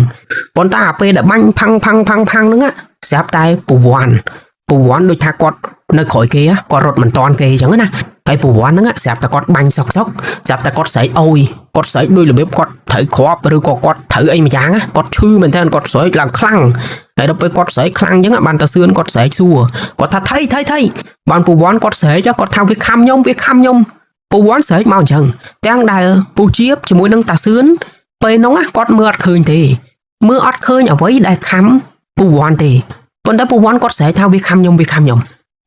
ប៉ុន្តែអាពេលដែលបាញ់ផាំងផាំងផាំងផាំងហ្នឹងស្រាប់តែពូវ័នដូចថាគាត់នៅក្រោយគេគាត់រត់មិនតាន់គេអញ្ចឹងណាហើយពូវ័នហ្នឹងស្រាប់តែគាត់បាញ់សុកសុកស្រាប់តែគាត់ស្រែកអូយគាត់ស្រែកដូចរបៀបគាត់ត្រូវគ្រាប់ឬក៏គាត់ត្រូវអីមួយយ៉ាងគាត់ឈឺមែនទែនគាត់ស្រែកឡើងខ្លាំងហើយដល់ពេលគាត់ស្រែកខ្លាំងអញ្ចឹងបានតាសឿនគាត់ស្រែកសួរគាត់ថាថៃថៃថៃបានពូវ័នគាត់ស្រែកគាត់ថាវាខំខ្ញុំវាខំខ្ញុំពូវ័នស្រែកមកអញ្ចឹងទាំងដែលពូជាបជាមួយនឹងតាសឿនពេលនោះគាត់មើលអត់ឃើញទេមើលអត់ឃើញអ្វីដែលខំពូវ័នទេប៉ុន្តែពូវ័នគាត់ស្រែកថាវាខំខ្ញុំវាខំខ្ញុំ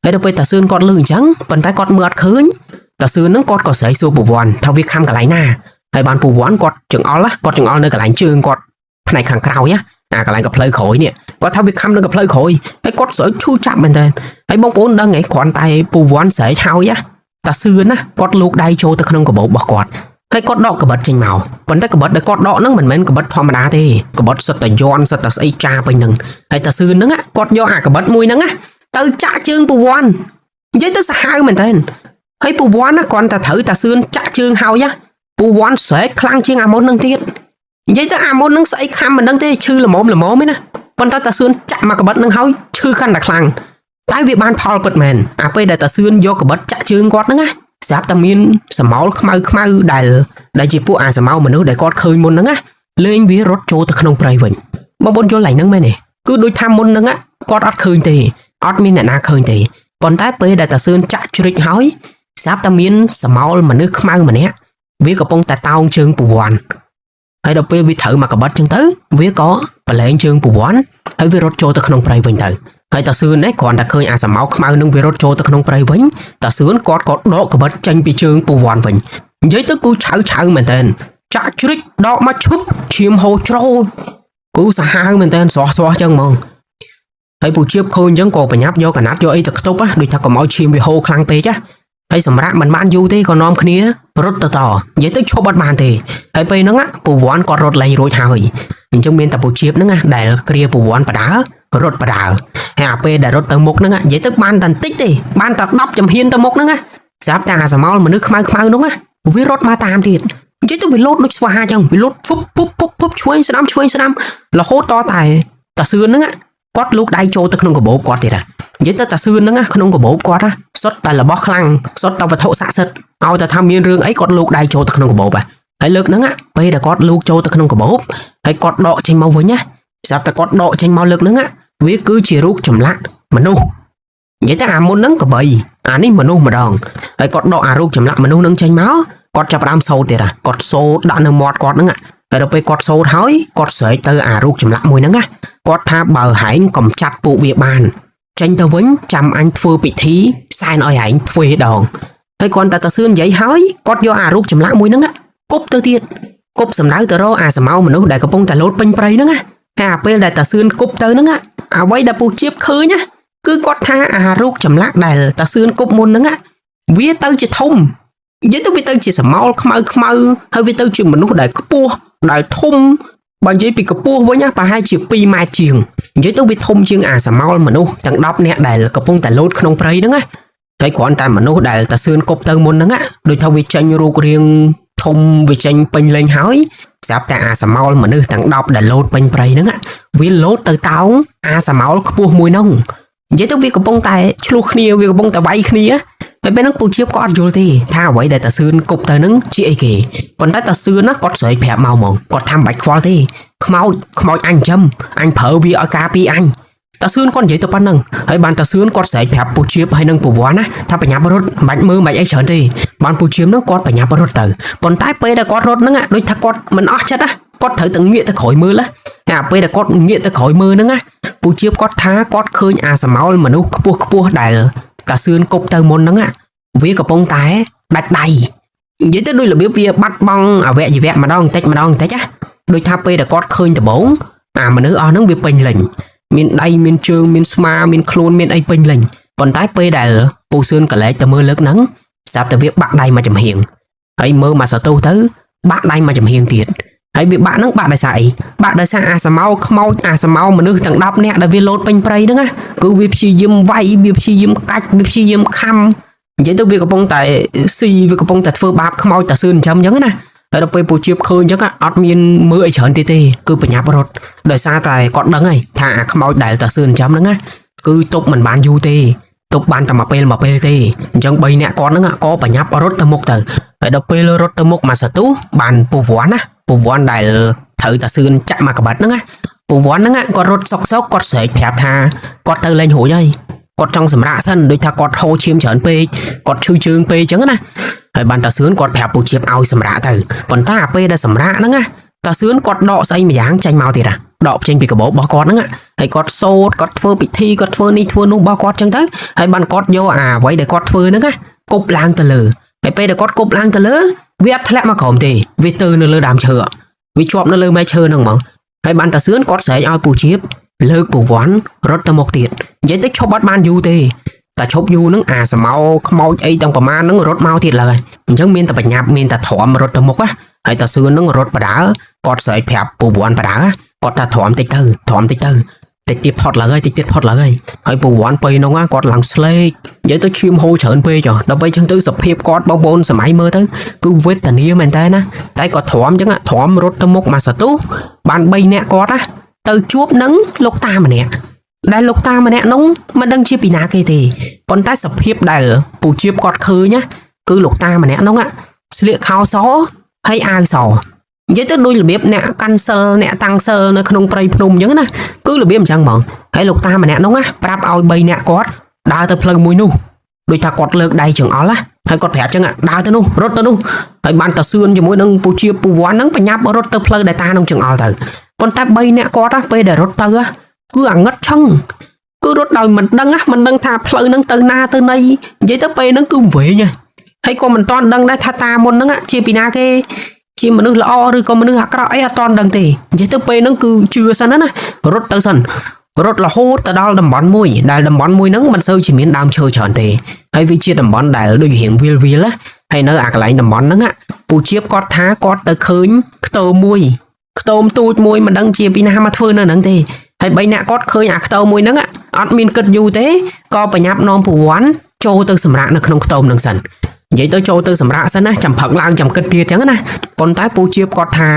ហើយដល់ពេលតាសឿនគាត់លឺអញ្ចឹងប៉ុន្តែគាត់មើលអត់ឃើញតាសឿនហ្នឹងគាត់ក៏ស្រែកសួរពូវ័នថាវាខំកន្លែងណាហើយបានពូវ័នគាត់ចង្អុលគាត់ចង្អុលនៅកន្លែងជើងគាត់ផ្នែកខាងក្រោយអាកន្លែងកផ្លូវក្រោយនេះគាត់ថាវាខំនៅកផ្លូវក្រោយហើយគាត់ស្រែកឈឺចាប់មែនតើហើយបងប្អូនដឹងហីគ្រាន់តែពូវ័នស្រែកហើយតាសឿនណាគាត់លូកដៃចូលទៅក្នុងកាបូបរបស់គាត់ហើយគាត់ដកកបិតចេញមកប៉ុន្តែកបិតដែលគាត់ដកហ្នឹងមិនមែនកបិតធម្មតាទេកបិតសុទ្ធតែយន់សុទ្ធតែស្អីចាពេញហ្នឹងហើយតាសឿនហ្នឹងគាត់យកអាកបិតមួយហ្នឹង ទៅចាក់ជើងពូវ័ននិយាយទៅសាហាវមែនទែនហើយពូវ័នណាគ្រាន់តែត្រូវតាសឿនចាក់ជើងហើយណាពូវ័នស្រែកខ្លាំងជាងអាមុននឹងទៀតនិយាយទៅអាមុននឹងស្អីខំមិនដឹងទេឈឺល្មមល្មមឯណាប៉ុន្តែតាសឿនចាក់មកកបិតនឹងហើយឈឺកាន់តែខ្លាំងតែវាបានផលពិតមែនអាពេលដែលតាសឿនយកកបិតចាក់ជើងគាត់ហ្នឹងណាស្រាប់តែមានសមោលខ្មៅខ្មៅដែលដែលជាពួកអាសមោលមនុស្សដែលគាត់ឃើញមុនហ្នឹងណាលេងវារត់ចូលទៅក្នុងព្រៃវិញបងប្អូនយល់ឡើងហ្នឹងមែនទេគឺដូចថាមុនហ្នឹងគាត់អត់ឃើញទេអត់មានអ្នកណាឃើញទេប៉ុន្តែពេលដែលតាសឿនចាក់ជ្រិចហើយស្រាប់តែមានសមោលមនុស្សខ្មៅម្នាក់វាកំពុងតែតោងជើងពវ័នហើយដល់ពេលវាត្រូវមកកបិតចឹងទៅវាក៏ប្រឡែងជើងពវ័នហើយវារត់ចូលទៅក្នុងព្រៃវិញទៅហើយតាសឿននេះគ្រាន់តែឃើញអាសមោលខ្មៅនឹងវារត់ចូលទៅក្នុងព្រៃវិញតាសឿនគាត់ក៏ដកកបិតចេញពីជើងពវ័នវិញនិយាយទៅគូឆៅឆៅមែនតើចាក់ជ្រិចដកមកឈប់ឈាមហូរច្រូចគូសាហាវមែនតើស្រស់ស្រស់ចឹងហ្មងហើយពូជៀបឃើញអញ្ចឹងក៏ប្រញាប់យកកណាត់យកអីទៅខ្ទប់ដូចថាកុំឲ្យឈាមវាហូរខ្លាំងពេកណាហើយសម្រាប់មិនបានយូរទេក៏នាំគ្នារត់ទៅតនិយាយទៅឈប់អត់បានទេហើយពេលហ្នឹងពូវ័នគាត់រត់លែងរួចហើយអញ្ចឹងមានតែពូជៀបហ្នឹងដែលគ្រាពូវ័នបដើរត់បដើហើយអាពេលដែលរត់ទៅមុខហ្នឹងនិយាយទៅបានតែបន្តិចទេបានតែ10ចំហៀនទៅមុខហ្នឹងស្រាប់តែអាសមោលមនុស្សខ្មៅខ្មៅហ្នឹងវារត់មកតាមទៀតនិយាយទៅវាលោតដូចស្វាអញ្ចឹងវាលោតហ្វុបពុបពុបពុបឆ្វេងស្ដាំឆ្វេងស្ដាំរហូតតតែតាសឿនហ្នឹងគាត់លូកដៃចូលទៅក្នុងកាបូបគាត់ទៀតហ่ะនិយាយទៅតាសឿនហ្នឹងក្នុងកាបូបគាត់សុទ្ធតែរបស់ខ្លាំងសុទ្ធតែវត្ថុស័ក្តិសិទ្ធិឲ្យតែថាមានរឿងអីគាត់លូកដៃចូលទៅក្នុងកាបូបហើយលើកហ្នឹងពេលដែលគាត់លូកចូលទៅក្នុងកាបូបហើយគាត់ដកចេញមកវិញណាស្រាប់តែគាត់ដកចេញមកលើកហ្នឹងវាគឺជារូបចម្លាក់មនុស្សនិយាយទៅអាមុនហ្នឹងកបីអានេះមនុស្សម្ដងហើយគាត់ដកអារូបចម្លាក់មនុស្សហ្នឹងចេញមកគាត់ចាប់ផ្ដើមសូត្រទៀតគាត់សូត្រដាក់នៅមាត់គាត់ហ្នឹងហើយដល់ពេលគាត់សូត្រហើយគាត់ស្រែកទៅអារូបចម្លាក់មួយហ្នឹងណាគាត់ថាបើហែងកំចាត់ពួកវាបានចេញទៅវិញចាំអញធ្វើពិធីសែនឲ្យហែងទ្វេដងហើយគាត់តែតសឿននិយាយហើយគាត់យកអារូបចម្លាក់មួយហ្នឹងគប់ទៅទៀតគប់សំដៅទៅរកអាសមោមនុស្សដែលកំពុងតែលោតពេញព្រៃហ្នឹងណាហើយអាពេលដែលតាសឿនគប់ទៅហ្នឹងអ្វីដែលពូជៀបឃើញណាគឺគាត់ថាអារូបចម្លាក់ដែលតាសឿនគប់មុនហ្នឹងវាទៅជាធំនិយាយទៅវាទៅជាសមោលខ្មៅខ្មៅហើយវាទៅជាមនុស្សដែលខ្ពស់ដែលធំបើនិយាយពីកម្ពស់វិញប្រហែលជា2ម៉ែត្រជាងនិយាយទៅវាធំជាងអាសមោលមនុស្សទាំង10នាក់ដែលកំពុងតែលោតក្នុងព្រៃហ្នឹងណាហើយគ្រាន់តែមនុស្សដែលតាសឿនគប់ទៅមុនហ្នឹងដូចថាវាចេញរូបរាងធំវាចេញពេញលេញហើយស្រាប់តែអាសមោលមនុស្សទាំង10ដែលលោតពេញព្រៃហ្នឹងវាលោតទៅតោងអាសមោលខ្ពស់មួយហ្នឹងនិយាយទៅវាកំពុងតែឆ្លោះគ្នាវាកំពុងតែវាយគ្នាហើយពេលហ្នឹងពូជៀបក៏អត់យល់ទេថាអ្វីដែលតាសឿនគប់ទៅហ្នឹងជាអីគេប៉ុន្តែតាសឿនណាគាត់ស្រែកប្រាប់មកហ្មងគាត់ថាមិនបាច់ខ្វល់ទេខ្មោចខ្មោចអញចំអញប្រើវាឲ្យការពីអញតាសឿនគាត់និយាយទៅប៉ុណ្្នឹងហើយបានតាសឿនគាត់ស្រែកប្រាប់ពូជៀបហើយនឹងពូវ័នណាថាបញ្ញាប់រត់មិនបាច់មើលមិនបាច់អីច្រើនទេបានពូជៀបហ្នឹងគាត់បញ្ញាប់រត់ទៅប៉ុន្តែពេលដែលគាត់រត់ហ្នឹងដូចថាគាត់មិនអស់ចិត្តណាគាត់ត្រូវតែងាកទៅក្រោយមើលណាអាពេលដែលគាត់ងាកទៅក្រោយមើលហ្នឹងណាពូជៀបគាត់ថាគាត់ឃើញអាសមោលមនុស្សខ្ពស់ខ្ពស់ដែលតាសឿនគប់ទៅមុនហ្នឹងវាកំពុងតែដាច់ដៃនិយាយទៅដូចរបៀបវាបាត់បង់អវយវៈម្ដងបន្តិចម្ដងបន្តិចណាដូចថាពេលដែលគាត់ឃើញដំបូងអាមនុស្សអស់ហ្នឹងវាពេញលេញមានដៃមានជើងមានស្មាមានខ្លួនមានអីពេញលេញប៉ុន្តែពេលដែលពូសឿនកលែកទៅមើលលើកហ្នឹងស្រាប់តែវាបាក់ដៃមួយចំហៀងហើយមើលមកសតុះទៅបាក់ដៃមួយចំហៀងទៀតហើយវាបាក់ហ្នឹងបាក់ដោយសារអីបាក់ដោយសារអាសមោខ្មោចអាសមោមនុស្សទាំង10នាក់ដែលវាលោតពេញព្រៃហ្នឹងណាគឺវាព្យាយាមវាយវាព្យាយាមកាច់វាព្យាយាមខំនិយាយទៅវាកំពុងតែស៊ីវាកំពុងតែធ្វើបាបខ្មោចតាសឿនអញ្ចឹងណាហើយដល់ពេលពូជៀបឃើញអញ្ចឹងអត់មានមើលអីច្រើនទៀតទេគឺបញ្ញាប់រត់ដោយសារតែគាត់ដឹងហើយថាអាខ្មោចដែលតាសឿនអញ្ចឹងហ្នឹងណាគឺទប់មិនបានយូរទេទប់បានតែមួយពេលមួយពេលទេអញ្ចឹង3នាក់គាត់ហ្នឹងក៏បញ្ញាប់រត់ទៅមុខទៅហើយដល់ពេលរត់ទៅមុខមកសតុះបានពូវ័នណាពូវ័នដែលត្រូវតាសឿនចាក់មកកបាត់ហ្នឹងណាពូវ័នហ្នឹងគាត់រត់សុកសុកគាត់ស្រែកប្រាប់ថាគាត់ទៅលេងរួចហើយគាត់ចង់សម្រាកសិនដូចថាគាត់ហូរឈាមច្រើនពេកគាត់ឈឺជើងពេកអញ្ចឹងណាហើយបានតាសឿនគាត់ប្រាប់ពូជៀបឲ្យសម្រាកទៅប៉ុន្តែអាពេលដែលសម្រាកហ្នឹងណាតាសឿនគាត់ដកស្អីម្យ៉ាងចេញមកទៀតណាដកចេញពីកាបូបរបស់គាត់ហ្នឹងហើយគាត់សូត្រគាត់ធ្វើពិធីគាត់ធ្វើនេះធ្វើនោះរបស់គាត់អញ្ចឹងទៅហើយបានគាត់យកអាអ្វីដែលគាត់ធ្វើហ្នឹងណាគប់ឡើងទៅលើហើយពេលដែលគាត់គប់ឡើងទៅលើវាអត់ធ្លាក់មកក្រោមទេវាទៅនៅលើដើមឈើវាជាប់នៅលើមែកឈើហ្នឹងហ្មងហើយបានតាសឿនគាត់ស្រែកឲ្យពូជៀបលើកពូវ័នរត់ទៅមុខទៀតនិយាយទៅឈប់អត់បានយូរទេតែឈប់យូរហ្នឹងអាសមោខ្មោចអីទាំងប្រមាណហ្នឹងរត់មកទៀតឡើយអញ្ចឹងមានតែបញ្ញាប់មានតែទ្រាំរត់ទៅមុខណាហើយតាសឿនហ្នឹងរត់បដើគាត់ស្រែកប្រាប់ពូវ័នបដើគាត់ថាទ្រាំតិចទៅទ្រាំតិចទៅ តិចទៀតផុតឡើងហើយតិចទៀតផុតឡើងហើយហើយពូវ័នពេលហ្នឹងគាត់ឡើងស្លេកនិយាយទៅឈាមហូរច្រើនពេកដល់ពេលចឹងទៅសភាពគាត់បងប្អូនសម័យមើលទៅគឺវេទនាមែនតើណាតែគាត់ទ្រាំចឹងទ្រាំរត់ទៅមុខមកសទុះបាន3នាក់គាត់ណាទៅជួបនឹងលោកតាម្នាក់ដែលលោកតាម្នាក់នោះមិនដឹងជាពីណាគេទេប៉ុន្តែសភាពដែលពូជាបគាត់ឃើញណាគឺលោកតាម្នាក់នោះស្លៀកខោសហើយអាវសនិយាយទៅដូចរបៀបអ្នកកាន់សិលអ្នកតាំងសិលនៅក្នុងព្រៃភ្នំអញ្ចឹងណាគឺរបៀបអញ្ចឹងហ្មងហើយលោកតាម្នាក់នោះណាប្រាប់ឲ្យ3នាក់គាត់ដើរទៅផ្លូវមួយនោះដូចថាគាត់លើកដៃចង្អុលណាហើយគាត់ប្រាប់អញ្ចឹងដើរទៅនោះរត់ទៅនោះហើយបានតាសឿនជាមួយនឹងពូជាពូវ័នហ្នឹងបញ្ញាប់រត់ទៅផ្លូវដែលតានឹងចង្អុលទៅប៉ុន្តែ3នាក់គាត់ណាពេលដែលរត់ទៅគឺអាងឹតឆឹងគឺរត់ដោយមិនដឹងណាមិនដឹងថាផ្លូវហ្នឹងទៅណាទៅណីនិយាយទៅពេលហ្នឹងគឺវែងហើយក៏មិនតាន់ដឹងដែរថាតាមុនហ្នឹងជាពីណាគេជាមនុស្សល្អឬក៏មនុស្សអាក្រក់អីអត់តាន់ដឹងទេនិយាយទៅពេលហ្នឹងគឺជឿសិនណារត់ទៅសិនរត់រហូតទៅដល់តំបន់មួយដែលតំបន់មួយហ្នឹងមិនសូវជាមានដើមឈើច្រើនទេហើយវាជាតំបន់ដែលដូចរៀងវាលវាលណាហើយនៅអាកន្លែងតំបន់ហ្នឹងពូជាបគាត់ថាគាត់ទៅឃើញខ្ទមមួយខ្ទមទូចមួយមិនដឹងជាពីណាមកធ្វើនៅហ្នឹងទេហើយបីអ្នកគាត់ឃើញអាខ្ទមមួយហ្នឹងអត់មានគិតយូរទេក៏បញ្ញាប់នាំពូវ័នចូលទៅសម្រាកនៅក្នុងខ្ទមហ្នឹងសិននិយាយទៅចូលទៅសម្រាកសិនណាចាំផឹកឡើងចាំគិតទៀតចឹងណាប៉ុន្តែពូជាបគាត់ថា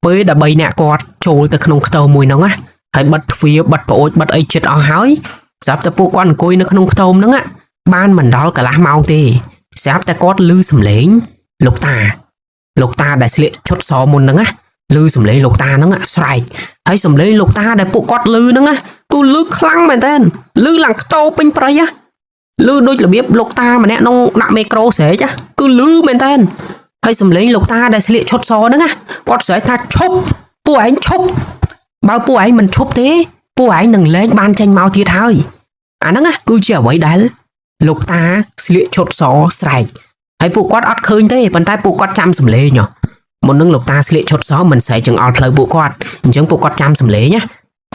ពេលដែលបីអ្នកគាត់ចូលទៅក្នុងខ្ទមមួយហ្នឹងណាហើយបិទទ្វារបិទប្អូចបិទអីចិត្តអស់ហើយស្រាប់តែពួកគាត់អង្គុយនៅក្នុងខ្ទមហ្នឹងបានមិនដល់កន្លះម៉ោងទេស្រាប់តែគាត់ឮសំឡេងលោកតាលោកតាដែលស្លៀកឈុតសមុនហ្នឹងណាឮសំឡេងលោកតាហ្នឹងស្រែកហើយសំឡេងលោកតាដែលពួកគាត់ឮហ្នឹងណាគឺឮខ្លាំងមែនតើឮឡើងខ្ទោពេញព្រៃណាឮដូចរបៀបលោកតាម្នាក់ក្នុងដាក់មេក្រូស្រែកគឺឮមែនតើហើយសំឡេងលោកតាដែលស្លៀកឈុតសហ្នឹងណាគាត់ស្រែកថាឈប់ពួកឯងឈប់បើពួកឯងមិនឈប់ទេពួកឯងនឹងលែងបានចេញមកទៀតហើយអាហ្នឹងណាគឺជាអ្វីដែលលោកតាស្លៀកឈុតសស្រែកហើយពួកគាត់អត់ឃើញទេប៉ុន្តែពួកគាត់ចាំសំឡេងមុននឹងលោកតាស្លៀកឈុតសមិនស្រែកចង្អុលផ្លូវពួកគាត់អញ្ចឹងពួកគាត់ចាំសំឡេងណា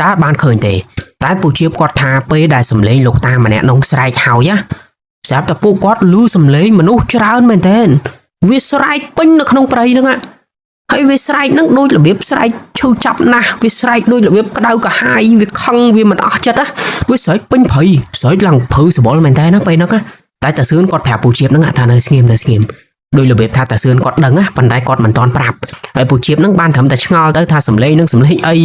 តើបានឃើញទេតែពូជាបគាត់ថាពេលដែលសំឡេងលោកតាម្នាក់នោះស្រែកហើយណាស្រាប់តែពួកគាត់ឮសំឡេងមនុស្សច្រើនមែនទែនវាស្រែកពេញនៅក្នុងព្រៃហ្នឹងហើយវាស្រែកហ្នឹងដូចរបៀបស្រែកឈឺចាប់ណាស់វាស្រែកដូចរបៀបក្តៅក្រហាយវាខឹងវាមិនអស់ចិត្តណាវាស្រែកពេញព្រៃស្រែកឡើងព្រឺសបល់មែនតើណាពេលហ្នឹងណាតែតាសឿនគាត់ប្រាប់ពូជាបហ្នឹងថានៅស្ងៀមនៅស្ងៀមដោយរបៀបថាតាសឿនគាត់ដឹងណាប៉ុន្តែគាត់មិនទាន់ប្រាប់ហើយពូជាបហ្នឹងបានត្រឹមតែឆ្ងល់ទៅថាសំឡេងហ្នឹងសំឡេងអី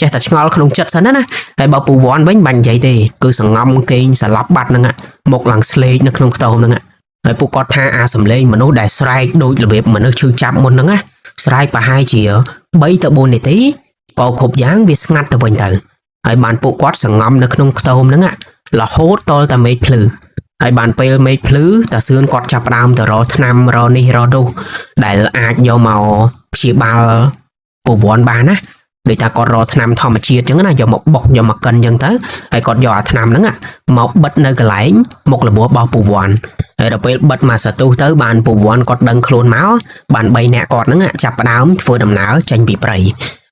ចេះតែឆ្ងល់ក្នុងចិត្តសិនណាហើយបើពូវ័នវិញបាញ់និយាយទេគឺសងំគេងសន្លប់បាត់ហ្នឹងមកឡើងស្លេកនៅក្នុងខ្ទមហ្នឹងហើយពួកគាត់ថាអាសំឡេងមនុស្សដែលស្រែកដូចរបៀបមនុស្សឈឺចាប់មុនហ្នឹងណាស្រែកប្រហែលជា3ទៅ4នាទីក៏គ្រប់យ៉ាងវាស្ងាត់ទៅវិញទៅហើយបានពួកគាត់សងំនៅក្នុងខ្ទមហ្នឹងរហូតតតែមេឃភ្លឺហើយបានពេលមេឃភ្លឺតាសឿនគាត់ចាប់ផ្ដើមទៅរកថ្នាំរកនេះរកនោះដែលអាចយកមកព្យាបាលពវ័នបានណាដូចថាគាត់រកថ្នាំធម្មជាតិចឹងណាយកមកបុកយកមកកិនចឹងទៅហើយគាត់យកអាថ្នាំហ្នឹងមកបិទនៅកន្លែងមុខរបួសរបស់ពវ័នហើយដល់ពេលបិទមកសទុះទៅបានពវ័នគាត់ដឹងខ្លួនមកបាន3នាក់គាត់ហ្នឹងចាប់ផ្ដើមធ្វើដំណើរចេញពីព្រៃ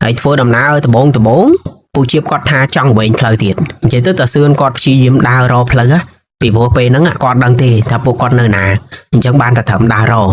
ហើយធ្វើដំណើរដំបងដំបងពូជាបគាត់ថាចង់វែងផ្លូវទៀតអញ្ចឹងទៅតាសឿនគាត់ព្យាយាមដើររកផ្លូវពីព្រោះពេលហ្នឹងគាត់ដឹងទេថាពួកគាត់នៅណាអញ្ចឹងបានតែត្រឹមដើររក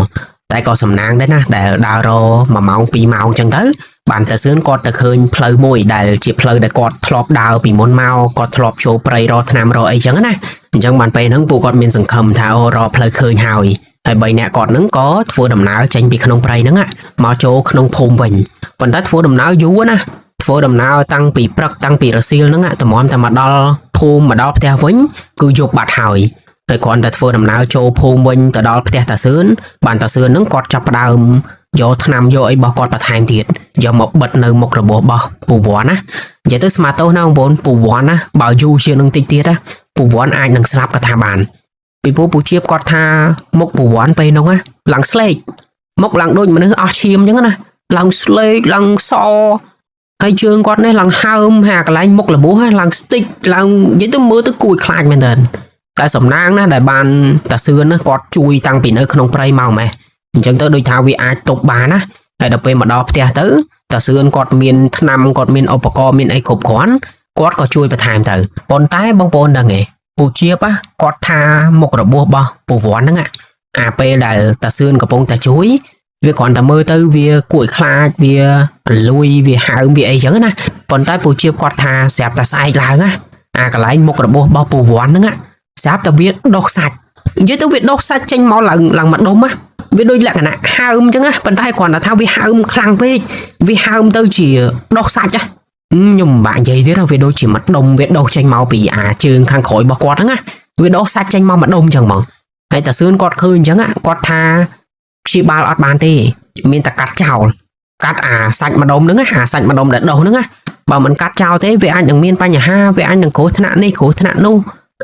តែក៏សំណាងដែរណាដែលដើររក1ម៉ោង2ម៉ោងអញ្ចឹងទៅបានតាសឿនគាត់ទៅឃើញផ្លូវមួយដែលជាផ្លូវដែលគាត់ធ្លាប់ដើរពីមុនមកគាត់ធ្លាប់ចូលព្រៃរកថ្នាំរកអីចឹងណាអញ្ចឹងបានពេលហ្នឹងពួកគាត់មានសង្ឃឹមថាអូរកផ្លូវឃើញហើយហើយបីអ្នកគាត់ហ្នឹងក៏ធ្វើដំណើរចេញពីក្នុងព្រៃហ្នឹងមកចូលក្នុងភូមិវិញប៉ុន្តែធ្វើដំណើរយូរណាធ្វើដំណើរតាំងពីព្រឹកតាំងពីរសៀលហ្នឹងតម្រាំតែមកដល់ភូមិមកដល់ផ្ទះវិញគឺយប់បាត់ហើយហើយគ្រាន់តែធ្វើដំណើរចូលភូមិវិញទៅដល់ផ្ទះតាសឿនបានតាសឿនហ្នឹងគាត់ចាប់ផ្ដើមយកថ្នាំយកអីរបស់គាត់បន្ថែមទៀតយកមកបិទនៅមុខរបួសរបស់ពូវ័នណានិយាយទៅស្មាតោសណាបងប្អូនពូវ័នណាបើយូរជាងនឹងតិចទៀតណាពូវ័នអាចនឹងស្លាប់ក៏ថាបានពីព្រោះពូជាបគាត់ថាមុខពូវ័នពេលនោះណាឡើងស្លេកមុខឡើងដូចមនុស្សអស់ឈាមអញ្ចឹងណាឡើងស្លេកឡើងសហើយជើងគាត់នេះឡើងហើមហើយកន្លែងមុខរបួសឡើងស្ទិចឡើងនិយាយទៅមើលទៅគួរឲ្យខ្លាចមែនតើតែសំណាងណាដែលបានតាសឿនណាគាត់ជួយតាំងពីនៅក្នុងព្រៃមកម៉េះអញ្ចឹងទៅដូចថាវាអាចទប់បានណាហើយដល់ពេលមកដល់ផ្ទះទៅតាសឿនគាត់មានថ្នាំគាត់មានឧបករណ៍មានអីគ្រប់គ្រាន់គាត់ក៏ជួយបន្ថែមទៅប៉ុន្តែបងប្អូនដឹងទេពូជាបគាត់ថាមុខរបួសរបស់ពូវ័នហ្នឹងអាពេលដែលតាសឿនកំពុងតែជួយវាគ្រាន់តែមើលទៅវាគួរឲ្យខ្លាចវា រលួយវាហើមវាអីចឹងណាប៉ុន្តែពូជាបគាត់ថាស្រាប់តែស្អែកឡើងណាអាកន្លែងមុខរបួសរបស់ពូវ័នហ្នឹងស្រាប់តែវាដុះសាច់និយាយទៅវាដុះសាច់ចេញមកឡើងឡើងមកដុំណាវាដូចលក្ខណៈហើមចឹងណាប៉ុន្តែគ្រាន់តែថាវាហើមខ្លាំងពេកវាហើមទៅជាដុះសាច់ណាខ្ញុំមិនបាក់និយាយទៀតវាដូចជាមួយដុំវាដុះចេញមកពីអាជើងខាងក្រោយរបស់គាត់ហ្នឹងណាវាដុះសាច់ចេញមកមួយដុំចឹងហ្មងហើយតាសឿនគាត់ឃើញអញ្ចឹងគាត់ថាព្យាបាលអត់បានទេមានតែកាត់ចោលកាត់អាសាច់ម្ដុំហ្នឹងអាសាច់ម្ដុំដែលដុះហ្នឹងណាបើមិនកាត់ចោលទេវាអាចនឹងមានបញ្ហាវាអាចនឹងគ្រោះថ្នាក់នេះគ្រោះថ្នាក់នោះ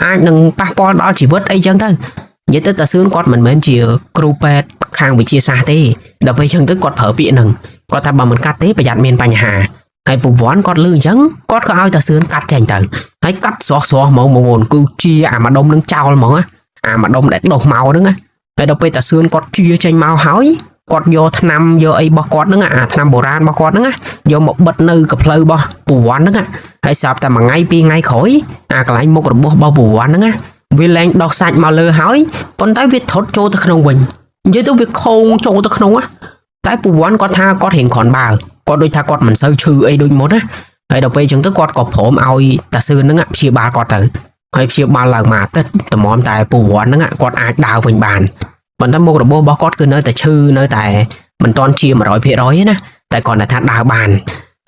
អាចនឹងប៉ះពាល់ដល់ជីវិតអីចឹងទៅនិយាយទៅតាសឿនគាត់មិនមែនជាគ្រូពេទ្យខាងវិទ្យាសាស្ត្រទេដល់ពេលចឹងទៅគាត់ប្រើពាក្យហ្នឹងគាត់ថាបើមិនកាត់ទេប្រយ័ត្នមានបញ្ហាហើយពូវ័នគាត់លឺអញ្ចឹងគាត់ក៏ឲ្យតាសឿនកាត់ចេញទៅហើយកាត់ស្រស់ស្រស់ហ្មងបងប្អូនគឺជាអាម្ដុំនឹងចោលហ្មងណាអាម្ដុំដែលដុះមកហ្នឹងណាហើយដល់ពេលតាសឿនគាត់ជាចេញមកហើយគាត់យកថ្នាំយកអីរបស់គាត់ហ្នឹងអាថ្នាំបុរាណរបស់គាត់ហ្នឹងណាយកមកបិទនៅកផ្លូវរបស់ពូវ័នហ្នឹងហើយស្រាប់តែមួយថ្ងៃពីរថ្ងៃក្រោយអាកន្លែងមុខរបួសរបស់ពូវ័នហ្នឹងណាវាលែងដោះសាច់មកលើហើយប៉ុន្តែវាថត់ចូលទៅក្នុងវិញនិយាយទៅវាខោងចូលទៅក្នុងណាតែពូវ័នគាត់ថាគាត់រៀងគ្រាន់បើគាត់ដូចថាគាត់មិនសូវឈឺអីដូចមុនណាហើយដល់ពេលអញ្ចឹងទៅគាត់ក៏ព្រមឲ្យតាសឿនហ្នឹងព្យាបាលគាត់ទៅហើយព្យាបាលឡើងមួយអាទិត្យតម្រាំតែពូវ័នហ្នឹងគាត់អាចដើរវិញបានប៉ុន្តែមុខរបួសរបស់គាត់គឺនៅតែឈឺនៅតែមិនទាន់ជា100%ទេណាតែគាត់តែថាដើរបាន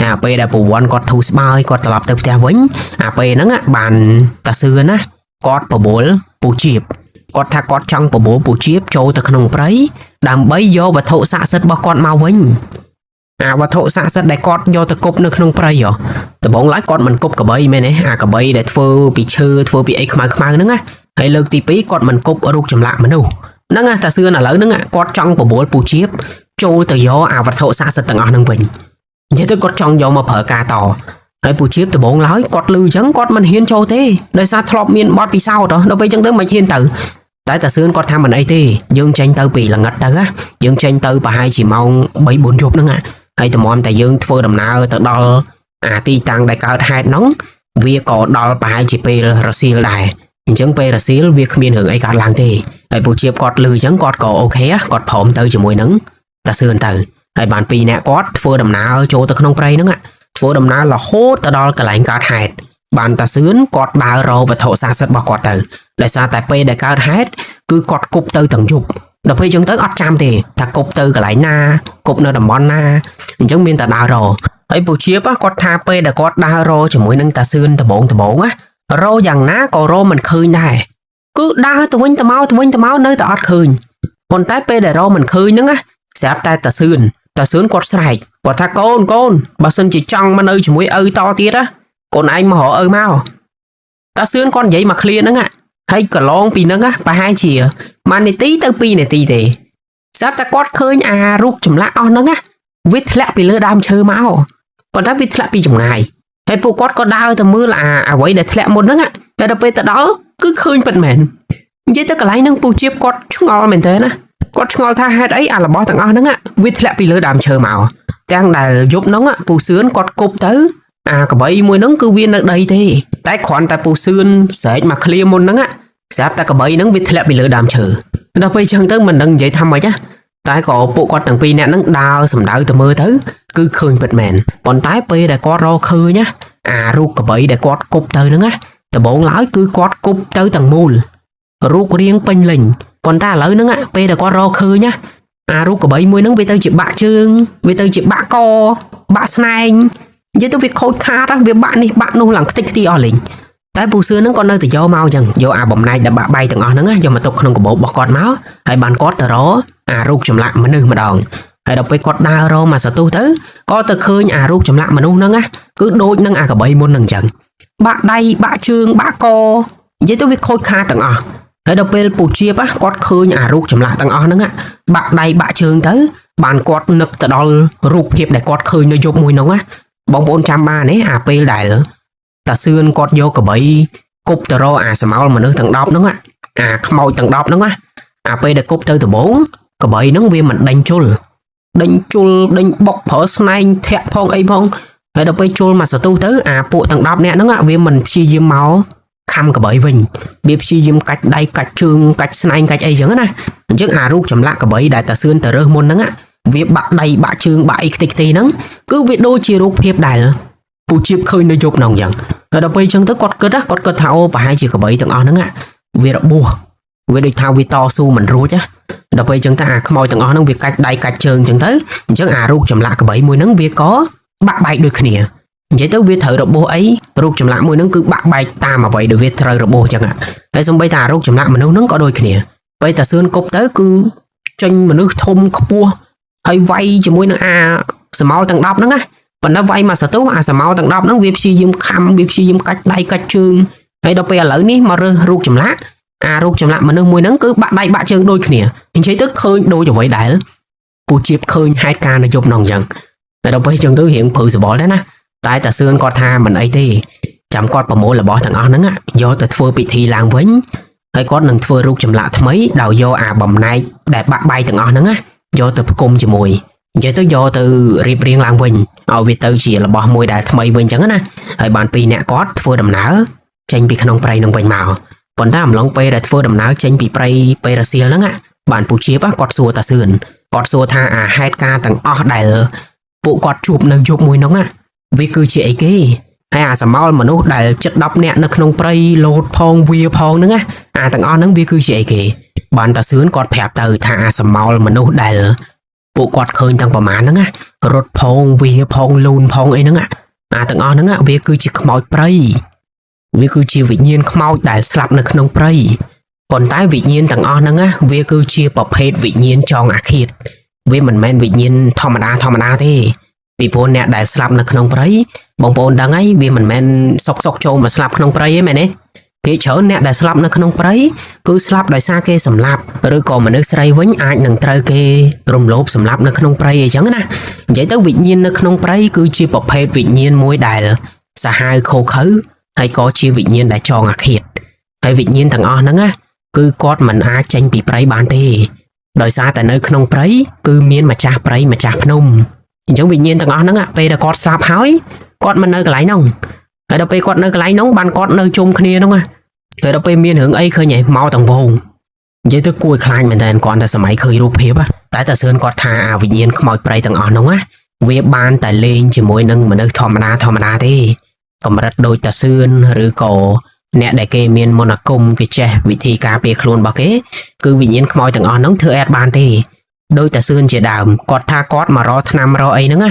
អាពេលដែលពូវ័នគាត់ធូរស្បើយគាត់ត្រឡប់ទៅផ្ទះវិញអាពេលហ្នឹងបានតាសឿនណាគាត់បបួលពូជាបគាត់ថាគាត់ចង់បបួលពូជាបចូលទៅក្នុងព្រៃដើម្បីយកវត្ថុស័ក្តិសិទ្ធិរបស់គាត់មកវិញអាវត្ថុស័ក្តិសិទ្ធិដែលគាត់យកទៅគប់នៅក្នុងព្រៃហ៎ដំបូងឡើយគាត់មិនគប់កបីមែនទេអាកបីដែលធ្វើពីឈើធ្វើពីអីខ្មៅខ្មៅហ្នឹងណាហើយលើកទី2គាត់មិនគប់រូបចម្លាក់មនុស្សហ្នឹងណាតាសឿនឥឡូវហ្នឹងគាត់ចង់បបួលពូជាបចូលទៅយកអាវត្ថុស័ក្តិសិទ្ធិទាំងអស់ហ្នឹងវិញនិយាយទៅគាត់ចង់យកមកប្រើការតហើយពូជាបដំបូងឡើយគាត់លឺអញ្ចឹងគាត់មិនហ៊ានចូលទេដោយសារធ្លាប់មានបទពិសោធន៍ដល់ពេលអញ្ចឹងទៅមិនហ៊ានទៅតែតាសឿនគាត់ថាមិនអីទេយើងចេញទៅពីល្ងិតទៅណាយើងចេញទៅប្រហែលជាម៉ោង3 4យប់ហ្នឹងហើយតម្រាំតែយើងធ្វើដំណើរទៅដល់អាទីតាំងដែលកើតហេតុហ្នឹងវាក៏ដល់ប្រហែលជាពេលរសៀលដែរអញ្ចឹងពេលរសៀលវាគ្មានរឿងអីកើតឡើងទេហើយពូជាបគាត់លឺអញ្ចឹងគាត់ក៏អូខេគាត់ព្រមទៅជាមួយនឹងតាសឿនទៅហើយបានពីរនាក់គាត់ធ្វើដំណើរចូលទៅក្នុងព្រៃហ្នឹងធ្វើដំណើររហូតទៅដល់កន្លែងកើតហេតុបានតាសឿនគាត់ដើររកវត្ថុស័ក្តិសិទ្ធិរបស់គាត់ទៅដោយសារតែពេលដែលកើតហេតុគឺគាត់គប់ទៅទាំងយប់ដល់ពេលអញ្ចឹងទៅអត់ចាំទេថាគប់ទៅកន្លែងណាគប់នៅតំបន់ណាអញ្ចឹងមានតែដើររកហើយពូជាបគាត់ថាពេលដែលគាត់ដើររកជាមួយនឹងតាសឿនដំបងដំបងណារកយ៉ាងណាក៏រកមិនឃើញដែរគឺដើរទៅវិញទៅមកទៅវិញទៅមកនៅតែអត់ឃើញប៉ុន្តែពេលដែលរកមិនឃើញហ្នឹងណាស្រាប់តែតាសឿនតាសឿនគាត់ស្រែកគាត់ថាកូនកូនបើសិនជាចង់មកនៅជាមួយឪតទៀតណាកូនឯងមករកឪមកតាសឿនគាត់និយាយមកឃ្លាហ្នឹងហើយកន្លងពីហ្នឹងប្រហែលជាមួយនាទីទៅ2នាទីទេស្រាប់តែគាត់ឃើញអារូបចម្លាក់អស់ហ្នឹងណាវាធ្លាក់ពីលើដើមឈើមកប៉ុន្តែវាធ្លាក់ពីចម្ងាយហើយពួកគាត់ក៏ដើរទៅមើលអាអ្វីដែលធ្លាក់មុនហ្នឹងតែដល់ពេលទៅដល់គឺឃើញពិតមែននិយាយទៅកន្លែងហ្នឹងពូជាបគាត់ឆ្ងល់មែនតើណាគាត់ឆ្ងល់ថាហេតុអីអារបស់ទាំងអស់ហ្នឹងវាធ្លាក់ពីលើដើមឈើមកទាំងដែលយប់ហ្នឹងពូសឿនគាត់គប់ទៅអាកបីមួយហ្នឹងគឺវានៅដីទេតែគ្រាន់តែពូសឿនស្រែកមកឃ្លាមុនហ្នឹងស្រាប់តែកបីហ្នឹងវាធ្លាក់ពីលើដើមឈើដល់ពេលចឹងទៅមិនដឹងនិយាយថាម៉េចណាតែក៏ពួកគាត់ទាំងពីរនាក់ហ្នឹងដើរសម្ដៅទៅមើលទៅគឺឃើញពិតមែនប៉ុន្តែពេលដែលគាត់រកឃើញណាអារូបកបីដែលគាត់គប់ទៅហ្នឹងណាដំបូងឡើយគឺគាត់គប់ទៅទាំងមូលរូបរាងពេញលេញប៉ុន្តែឥឡូវហ្នឹងពេលដែលគាត់រកឃើញណាអារូបកបីមួយហ្នឹងវាទៅជាបាក់ជើងវាទៅជាបាក់កបាក់ស្នែងនិយាយទៅវាខូចខាតវាបាក់នេះបាក់នោះឡើងខ្ទេចខ្ទីអស់លេងតែពូសឿនហ្នឹងគាត់នៅតែយកមកអញ្ចឹងយកអាបំណែកដែលបាក់បែកទាំងអស់ហ្នឹងយកមកទុកក្នុងកាបូបរបស់គាត់មកហើយបានគាត់ទៅរកអារូបចម្លាក់មនុស្សម្ដងហើយដល់ពេលគាត់ដើររកមកសទុះទៅក៏ទៅឃើញអារូបចម្លាក់មនុស្សហ្នឹងណាគឺដូចនឹងអាកបីមុនហ្នឹងអញ្ចឹងបាក់ដៃបាក់ជើងបាក់កនិយាយទៅវាខូចខាតទាំងអស់ហើយដល់ពេលពូជាបគាត់ឃើញអារូបចម្លាក់ទាំងអស់ហ្នឹងបាក់ដៃបាក់ជើងទៅបានគាត់នឹកទៅដល់រូបភាពដែលគាត់ឃើញនៅយប់មួយហ្នឹងណាបងប្អូនចាំបានទេអាពេលដែលតាសឿនគាត់យកកបីគប់ទៅរកអាសមោលមនុស្សទាំង10ហ្នឹងអាខ្មោចទាំង10ហ្នឹងណាអាពេលដែលគប់ទៅដំបងកបីហ្នឹងវាមិនដេញជុលដេញជុលដេញបុកប្រើស្នែងធាក់ផងអីផងហើយដល់ពេលជុលមកសទុះទៅអាពួកទាំង10នាក់ហ្នឹងវាមិនព្យាយាមមកខំកបីវិញវាព្យាយាមកាច់ដៃកាច់ជើងកាច់ស្នែងកាច់អីចឹងណាអញ្ចឹងអារូបចម្លាក់កបីដែលតាសឿនទៅរើសមុនហ្នឹង វាបាក់ដៃបាក់ជើងបាក់អីខ្ទេចខ្ទីហ្នឹងគឺវាដូចជារូបភាពដែលពូជាបឃើញនៅយប់ហ្នឹងអញ្ចឹងហើយដល់ពេលអញ្ចឹងទៅគាត់គិតណាគាត់គិតថាអូប្រហែលជាក្របីទាំងអស់ហ្នឹងវារបួសវាដូចថាវាតស៊ូមិនរួចណាដល់ពេលអញ្ចឹងទៅអាខ្មោចទាំងអស់ហ្នឹងវាកាច់ដៃកាច់ជើងអញ្ចឹងទៅអញ្ចឹងអារូបចម្លាក់ក្របីមួយហ្នឹងវាក៏បាក់បែកដូចគ្នានិយាយទៅវាត្រូវរបួសអីរូបចម្លាក់មួយហ្នឹងគឺបាក់បែកតាមអ្វីដែលវាត្រូវរបួសអញ្ចឹងហើយសំបីតារូបចម្លាក់មនុស្សហ្នឹងក៏ដូចគ្នាពេលតាសឿនគប់ទៅគឺចេញមនុស្សធំខ្ពស់ហើយវាយជាមួយនឹងអាសមោលទាំង10ហ្នឹងណាប៉ុន្តែវាយមកសតុះអាសមោលទាំង10ហ្នឹងវាព្យាយាមខំវាព្យាយាមកាច់ដៃកាច់ជើងហើយដល់ពេលឥឡូវនេះមករើសរូបចម្លាក់អារូបចម្លាក់មនុស្សមួយហ្នឹងគឺបាក់ដៃបាក់ជើងដូចគ្នាអញ្ចឹងទៅឃើញដូចអ្វីដែលពូជាបឃើញហេតុការណ៍នៅយប់នោះអញ្ចឹងតែដល់ពេលអញ្ចឹងទៅរៀងព្រឺសបល់ដែរណាតែតាសឿនគាត់ថាមិនអីទេចាំគាត់ប្រមូលរបស់ទាំងអស់ហ្នឹងយកទៅធ្វើពិធីឡើងវិញហើយគាត់នឹងធ្វើរូបចម្លាក់ថ្មីដោយយកអាបំណែកដែលបាក់បែកទាំងអស់ហ្នឹងណាយកទៅផ្គុំជាមួយនិយាយទៅយកទៅរៀបរៀងឡើងវិញឲ្យវាទៅជារបស់មួយដែលថ្មីវិញអញ្ចឹងណាហើយបានពីរអ្នកគាត់ធ្វើដំណើរចេញពីក្នុងព្រៃនឹងវិញមកប៉ុន្តែអំឡុងពេលដែលធ្វើដំណើរចេញពីព្រៃពេលរសៀលហ្នឹងបានពូជាបគាត់សួរតាសឿនគាត់សួរថាអាហេតុការណ៍ទាំងអស់ដែលពួកគាត់ជួបនៅយប់មួយហ្នឹងវាគឺជាអីគេហើយអាសមោលមនុស្សដែលចិត្ត10នាក់នៅក្នុងព្រៃលោតផងវាផងហ្នឹងណាអាទាំងអស់ហ្នឹងវាគឺជាអីគេបានតាសឿនគាត់ប្រាប់ទៅថាអាសមោលមនុស្សដែលពួកគាត់ឃើញទាំងប្រមាណហ្នឹងណារត់ផងវាផងលូនផងអីហ្នឹងអាទាំងអស់ហ្នឹងវាគឺជាខ្មោចព្រៃវាគឺជាវិញ្ញាណខ្មោចដែលស្លាប់នៅក្នុងព្រៃប៉ុន្តែវិញ្ញាណទាំងអស់ហ្នឹងណាវាគឺជាប្រភេទវិញ្ញាណចងអាឃាតវាមិនមែនវិញ្ញាណធម្មតាធម្មតាទេពីព្រោះអ្នកដែលស្លាប់នៅក្នុងព្រៃបងប្អូនដឹងហើយវាមិនមែនសុកសុកចូលមកស្លាប់ក្នុងព្រៃទេមែនទេគេច្រើនអ្នកដែលស្លាប់នៅក្នុងព្រៃគឺស្លាប់ដោយសារគេសម្លាប់ឬក៏មនុស្សស្រីវិញអាចនឹងត្រូវគេរំលោភសម្លាប់នៅក្នុងព្រៃអីចឹងណានិយាយទៅវិញ្ញាណនៅក្នុងព្រៃគឺជាប្រភេទវិញ្ញាណមួយដែលសាហាវឃោឃៅហើយក៏ជាវិញ្ញាណដែលចងអាឃាតហើយវិញ្ញាណទាំងអស់ហ្នឹងណាគឺគាត់មិនអាចចេញពីព្រៃបានទេដោយសារតែនៅក្នុងព្រៃគឺមានម្ចាស់ព្រៃម្ចាស់ភ្នំអញ្ចឹងវិញ្ញាណទាំងអស់ហ្នឹងពេលដែលគាត់ស្លាប់ហើយគាត់មិននៅកន្លែងហ្នឹងហើយដល់ពេលគាត់នៅកន្លែងហ្នឹងបានគាត់នៅជុំគ្នាហ្នឹងណាហើយដល់ពេលមានរឿងអីឃើញហ៎មកទាំងវងនិយាយទៅគួរឲ្យខ្លាចមែនតើគាត់តែសម័យឃើញរូបភាពតែតាសឿនគាត់ថាអាវិញ្ញាណខ្មោចព្រៃទាំងអស់ហ្នឹងណាវាបានតែលេងជាមួយនឹងមនុស្សធម្មតាធម្មតាទេកម្រិតដូចតាសឿនឬក៏អ្នកដែលគេមានមន្តអាគមគេចេះវិធីការពារខ្លួនរបស់គេគឺវិញ្ញាណខ្មោចទាំងអស់ហ្នឹងធ្វើអត់បានទេដោយតាសឿនជាដើមគាត់ថាគាត់មករកថ្នាំរកអីហ្នឹងណា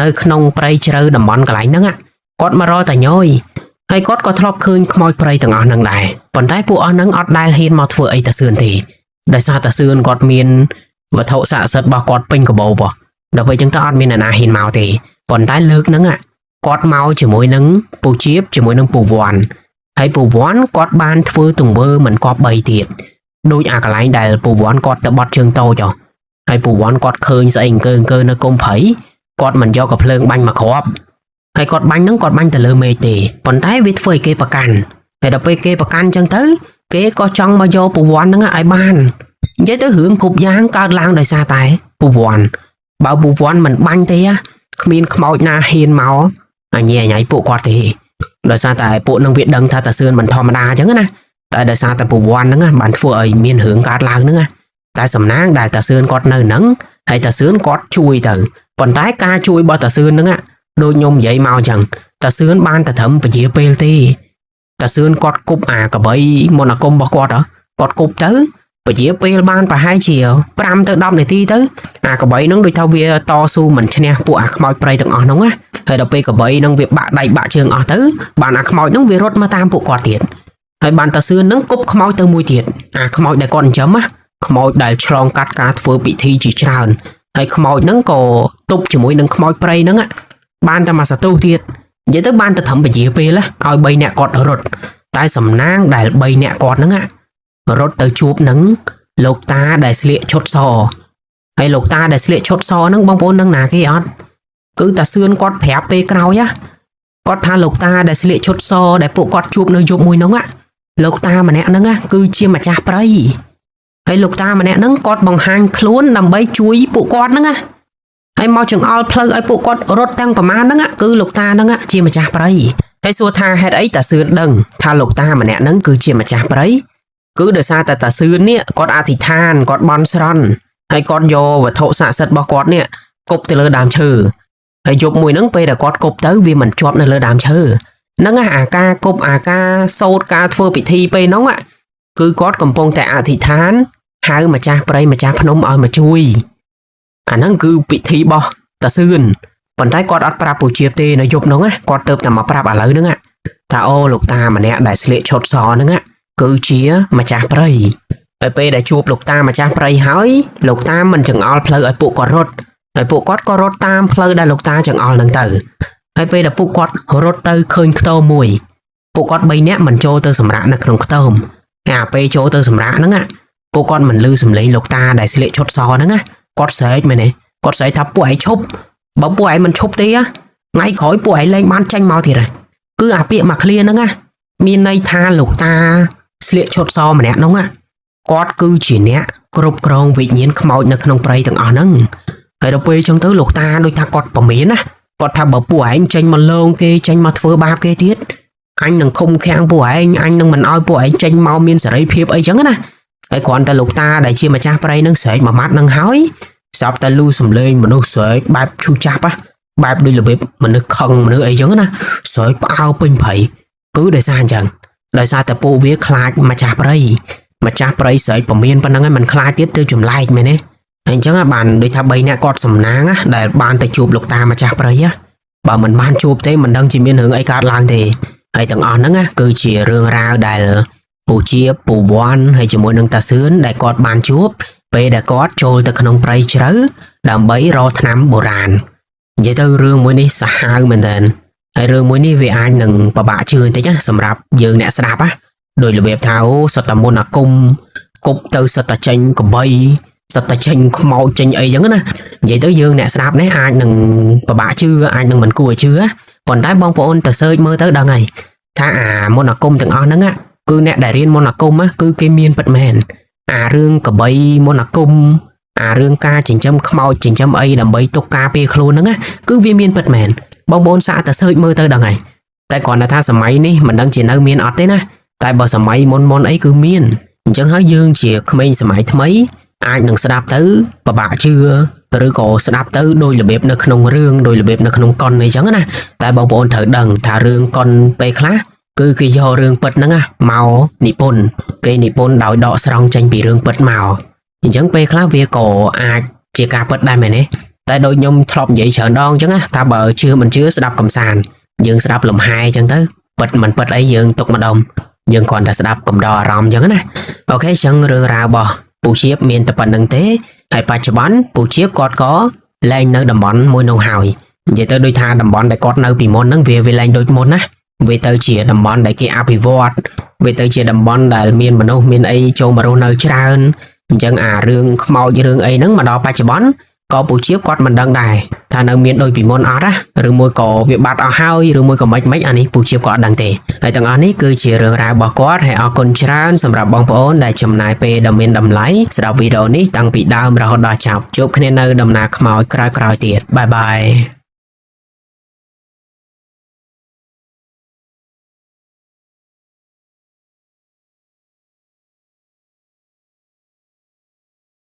នៅក្នុងព្រៃជ្រៅតំបន់កន្លែងហ្នឹងគាត់មករកតែញយហើយគាត់ក៏ធ្លាប់ឃើញខ្មោចព្រៃទាំងអស់ហ្នឹងដែរប៉ុន្តែពួកអស់ហ្នឹងអត់ដែលហ៊ានមកធ្វើអីតាសឿនទេដោយសារតាសឿនគាត់មានវត្ថុស័ក្តិសិទ្ធិរបស់គាត់ពេញកបោបដល់ពេលអញ្ចឹងទៅអត់មានអ្នកណាហ៊ានមកទេប៉ុន្តែលើកហ្នឹងគាត់មកជាមួយនឹងពូជាបជាមួយនឹងពូវ័នហើយពូវ័នគាត់បានធ្វើទង្វើមិនគប្បីទៀតដូចអាកន្លែងដែលពូវ័នគាត់ទៅបត់ជើងតូចហើយពូវ័នគាត់ឃើញស្អីអង្គើអង្គើនៅគុំព្រៃគាត់មិនយកកភ្លើងបាញ់មកគ្រាប់ហើយគាត់បាញ់ហ្នឹងគាត់បាញ់ទៅលើមេឃទេប៉ុន្តែវាធ្វើឲ្យគេប្រកាន់ហើយដល់ពេលគេប្រកាន់អញ្ចឹងទៅគេក៏ចង់មកយកពូវ័នហ្នឹងឲ្យបាននិយាយទៅរឿងគ្រប់យ៉ាងកើតឡើងដោយសារតែពូវ័នបើពូវ័នមិនបាញ់ទេគ្មានខ្មោចណាហ៊ានមកអញញ៉ៃពួកគាត់ទេដោយសារតែពួកនឹងវាដឹងថាតាសឿនមិនធម្មតាអញ្ចឹងណាតែដោយសារតែពូវ័នហ្នឹងបានធ្វើឲ្យមានរឿងកើតឡើងហ្នឹងតែសំណាងដែលតាសឿនគាត់នៅហ្នឹងហើយតាសឿនគាត់ជួយទៅប៉ុន្តែការជួយរបស់តាសឿនហ្នឹងដូចខ្ញុំនិយាយមកអញ្ចឹងតាសឿនបានតែត្រឹមពជាពេលទេតាសឿនគាត់គប់អាកបីមន្តអាគមរបស់គាត់គាត់គប់ទៅពជាពេលបានប្រហែលជា5ទៅ10នាទីទៅអាកបីហ្នឹងដូចថាវាតស៊ូមិនឈ្នះពួកអាខ្មោចព្រៃទាំងអស់ហ្នឹងណាហើយដល់ពេលកបីហ្នឹងវាបាក់ដៃបាក់ជើងអស់ទៅបានអាខ្មោចហ្នឹងវារត់មកតាមពួកគាត់ទៀតហើយបានតាសឿនហ្នឹងគប់ខ្មោចទៅមួយទៀតអាខ្មោចដែលគាត់ចិញ្ចឹមណាខ្មោចដែលឆ្លងកាត់ការធ្វើពិធីជាច្រើនហើយខ្មោចហ្នឹងក៏ទប់ជាមួយនឹងខ្មោចព្រៃហ្នឹងបានតែមួយសន្ទុះទៀតនិយាយទៅបានតែត្រឹមពជាពេលឲ្យ3នាក់គាត់រត់តែសំណាងដែល3នាក់គាត់ហ្នឹងរត់ទៅជួបនឹងលោកតាដែលស្លៀកឈុតសហើយលោកតាដែលស្លៀកឈុតសហ្នឹងបងប្អូននឹងណាគេអត់គឺតាសឿនគាត់ប្រាប់ពេលក្រោយគាត់ថាលោកតាដែលស្លៀកឈុតសដែលពួកគាត់ជួបនៅយប់មួយហ្នឹងលោកតាម្នាក់ហ្នឹងគឺជាម្ចាស់ព្រៃហើយលោកតាម្នាក់ហ្នឹងគាត់បង្ហាញខ្លួនដើម្បីជួយពួកគាត់ហ្នឹងណាហើយមកចង្អុលផ្លូវឲ្យពួកគាត់រត់ទាំងប្រមាណហ្នឹងគឺលោកតាហ្នឹងជាម្ចាស់ព្រៃហើយសួរថាហេតុអីតាសឿនដឹងថាលោកតាម្នាក់ហ្នឹងគឺជាម្ចាស់ព្រៃគឺដោយសារតែតាសឿននេះគាត់អធិដ្ឋានគាត់បន់ស្រន់ ហើយគាត់យកវត្ថុស័ក្តិសិទ្ធិរបស់គាត់នេះគប់ទៅលើដើមឈើហើយយប់មួយហ្នឹងពេលដែលគាត់គប់ទៅវាមិនជាប់នៅលើដើមឈើហ្នឹងណាអាការគប់អាការសូត្រការធ្វើពិធីពេលហ្នឹងគឺគាត់កំពុងតែអធិដ្ឋានហៅម្ចាស់ព្រៃម្ចាស់ភ្នំឲ្យមកជួយអាហ្នឹងគឺពិធីរបស់តាសឿនប៉ុន្តែគាត់អត់ប្រាប់ពូជាបទេនៅយប់ហ្នឹងណាគាត់ទៅតែមកប្រាប់ឥឡូវហ្នឹងថាអូលោកតាម្នាក់ដែលស្លៀកឈុតសហ្នឹងគឺជាម្ចាស់ព្រៃហើយពេលដែលជួបលោកតាម្ចាស់ព្រៃហើយលោកតាមិនចង្អុលផ្លូវឲ្យពួកគាត់រត់ហើយពួកគាត់ក៏រត់តាមផ្លូវដែលលោកតាចង្អុលហ្នឹងទៅហើយពេលដែលពួកគាត់រត់ទៅឃើញខ្ទមមួយពួកគាត់3នាក់មិនចូលទៅសម្រាកនៅក្នុងខ្ទមអាពេលចូលទៅសម្រាកហ្នឹងពួកគាត់មិនឮសំឡេងលោកតាដែលស្លៀកឈុតសហ្នឹងណាគាត់ស្រែកមែនទេគាត់ស្រែកថាពួកឯងឈប់បើពួកឯងមិនឈប់ទេថ្ងៃក្រោយពួកឯងលែងបានចេញមកទៀតហើយគឺអាពាក្យមួយឃ្លាហ្នឹងណាមានន័យថាលោកតាស្លៀកឈុតសម្នាក់ហ្នឹងគាត់គឺជាអ្នកគ្រប់គ្រងវិញ្ញាណខ្មោចនៅក្នុងព្រៃទាំងអស់ហ្នឹងហើយដល់ពេលអញ្ចឹងទៅលោកតាដូចថាគាត់ពមៀនណាគាត់ថាបើពួកឯងចេញមកលងគេចេញមកធ្វើបាបគេទៀតអញនឹងឃុំឃាំងពួកឯងអញនឹងមិនឲ្យពួកឯងចេញមកមានសេរីភាពអីចឹងណាហើយគ្រាន់តែលោកតាដែលជាម្ចាស់ព្រៃនឹងស្រែកមួយម៉ាត់នឹងហើយស្រាប់តែលឺសំឡេងមនុស្សស្រែកបែបឈឺចាប់បែបដូចរបៀបមនុស្សខឹងមនុស្សអីចឹងណាស្រែកផ្អើលពេញព្រៃគឺដោយសារអញ្ចឹងដោយសារតែពួកវាខ្លាចម្ចាស់ព្រៃម្ចាស់ព្រៃស្រែកពមៀនប៉ុណ្ណឹងឯងមិនខ្លាចទៀតទៅចម្លែកមែនទេហើយអញ្ចឹងបានដូចថា3នាក់គាត់សំណាងដែលបានទៅជួបលោកតាម្ចាស់ព្រៃបើមិនបានជួបទេមិនដឹងជាមានរឿងអីកើតឡើងទេហើយទាំងអស់ហ្នឹងគឺជារឿងរ៉ាវដែលពូជាពូវ័នហើយជាមួយនឹងតាសឿនដែលគាត់បានជួបពេលដែលគាត់ចូលទៅក្នុងព្រៃជ្រៅដើម្បីរកថ្នាំបុរាណនិយាយទៅរឿងមួយនេះសាហាវមែនទែនហើយរឿងមួយនេះវាអាចនឹងពិបាកជឿបន្តិចណាសម្រាប់យើងអ្នកស្ដាប់ណាដោយរបៀបថាអូសត្វតមន្តអាគមគប់ទៅសត្វតចេញកបីសត្វតចេញខ្មោចចេញអីចឹងណានិយាយទៅយើងអ្នកស្ដាប់នេះអាចនឹងពិបាកជឿអាចនឹងមិនគួរឲ្យជឿប៉ុន្តែបងប្អូនទៅសើចមើលទៅដឹងហើយថាអាមន្តអាគមទាំងអស់ហ្នឹងគឺអ្នកដែលរៀនមន្តអាគមគឺគេមានពិតមែនអារឿងកបីមន្តអាគមអារឿងការចិញ្ចឹមខ្មោចចិញ្ចឹមអីដើម្បីទុកការពារខ្លួនហ្នឹងគឺវាមានពិតមែនបងប្អូនសាកតែសើចមើលទៅដឹងហើយតែគ្រាន់តែថាសម័យនេះមិនដឹងជានៅមានអត់ទេណាតែបើសម័យមុនមុនអីគឺមានអញ្ចឹងហើយយើងជាក្មេងសម័យថ្មីអាចនឹងស្ដាប់ទៅពិបាកជឿឬក៏ស្ដាប់ទៅដោយរបៀបនៅក្នុងរឿងដោយរបៀបនៅក្នុងកុនអីចឹងណាតែបងប្អូនត្រូវដឹងថារឿងកុនពេលខ្លះគឺគេយករឿងពិតហ្នឹងមកនិពន្ធគេនិពន្ធដោយដកស្រង់ចេញពីរឿងពិតមកអញ្ចឹងពេលខ្លះវាក៏អាចជាការពិតដែរមែនទេតែដូចខ្ញុំធ្លាប់និយាយច្រើនដងអញ្ចឹងណាថាបើជឿមិនជឿស្ដាប់កំសាន្តយើងស្ដាប់លំហែអញ្ចឹងទៅពិតមិនពិតអីយើងទុកម្ដុំយើងគ្រាន់តែស្ដាប់កំដរអារម្មណ៍អញ្ចឹងណាអូខេអញ្ចឹងរឿងរ៉ាវរបស់ពូជាបមានតែប៉ុណ្្នឹងទេហើយបច្ចុប្បន្នពូជាបគាត់ក៏លែងនៅតំបន់មួយនោះហើយនិយាយទៅដូចថាតំបន់ដែលគាត់នៅពីមុនហ្នឹងវាលែងដូចមុនណាវាទៅជាតំបន់ដែលគេអភិវឌ្ឍវាទៅជាតំបន់ដែលមានមនុស្សមានអីចូលមករស់នៅច្រើនអញ្ចឹងអារឿងខ្មោចរឿងអីហ្នឹងមកដល់បច្ចុប្បន្នក៏ពូជាបគាត់មិនដឹងដែរថានៅមានដូចពីមុនអត់ណាឬមួយក៏វាបាត់អស់ហើយឬមួយក៏មិនមិនអានេះពូជាបក៏អត់ដឹងទេហើយទាំងអស់នេះគឺជារឿងរ៉ាវរបស់គាត់ហើយអរគុណច្រើនសម្រាប់បងប្អូនដែលចំណាយពេលដ៏មានតម្លៃស្ដាប់វីដេអូនេះតាំងពីដើមរហូតដល់ចប់ជួបគ្នានៅដំណើរខ្មោចក្រោយៗទៀតបាយបាយ។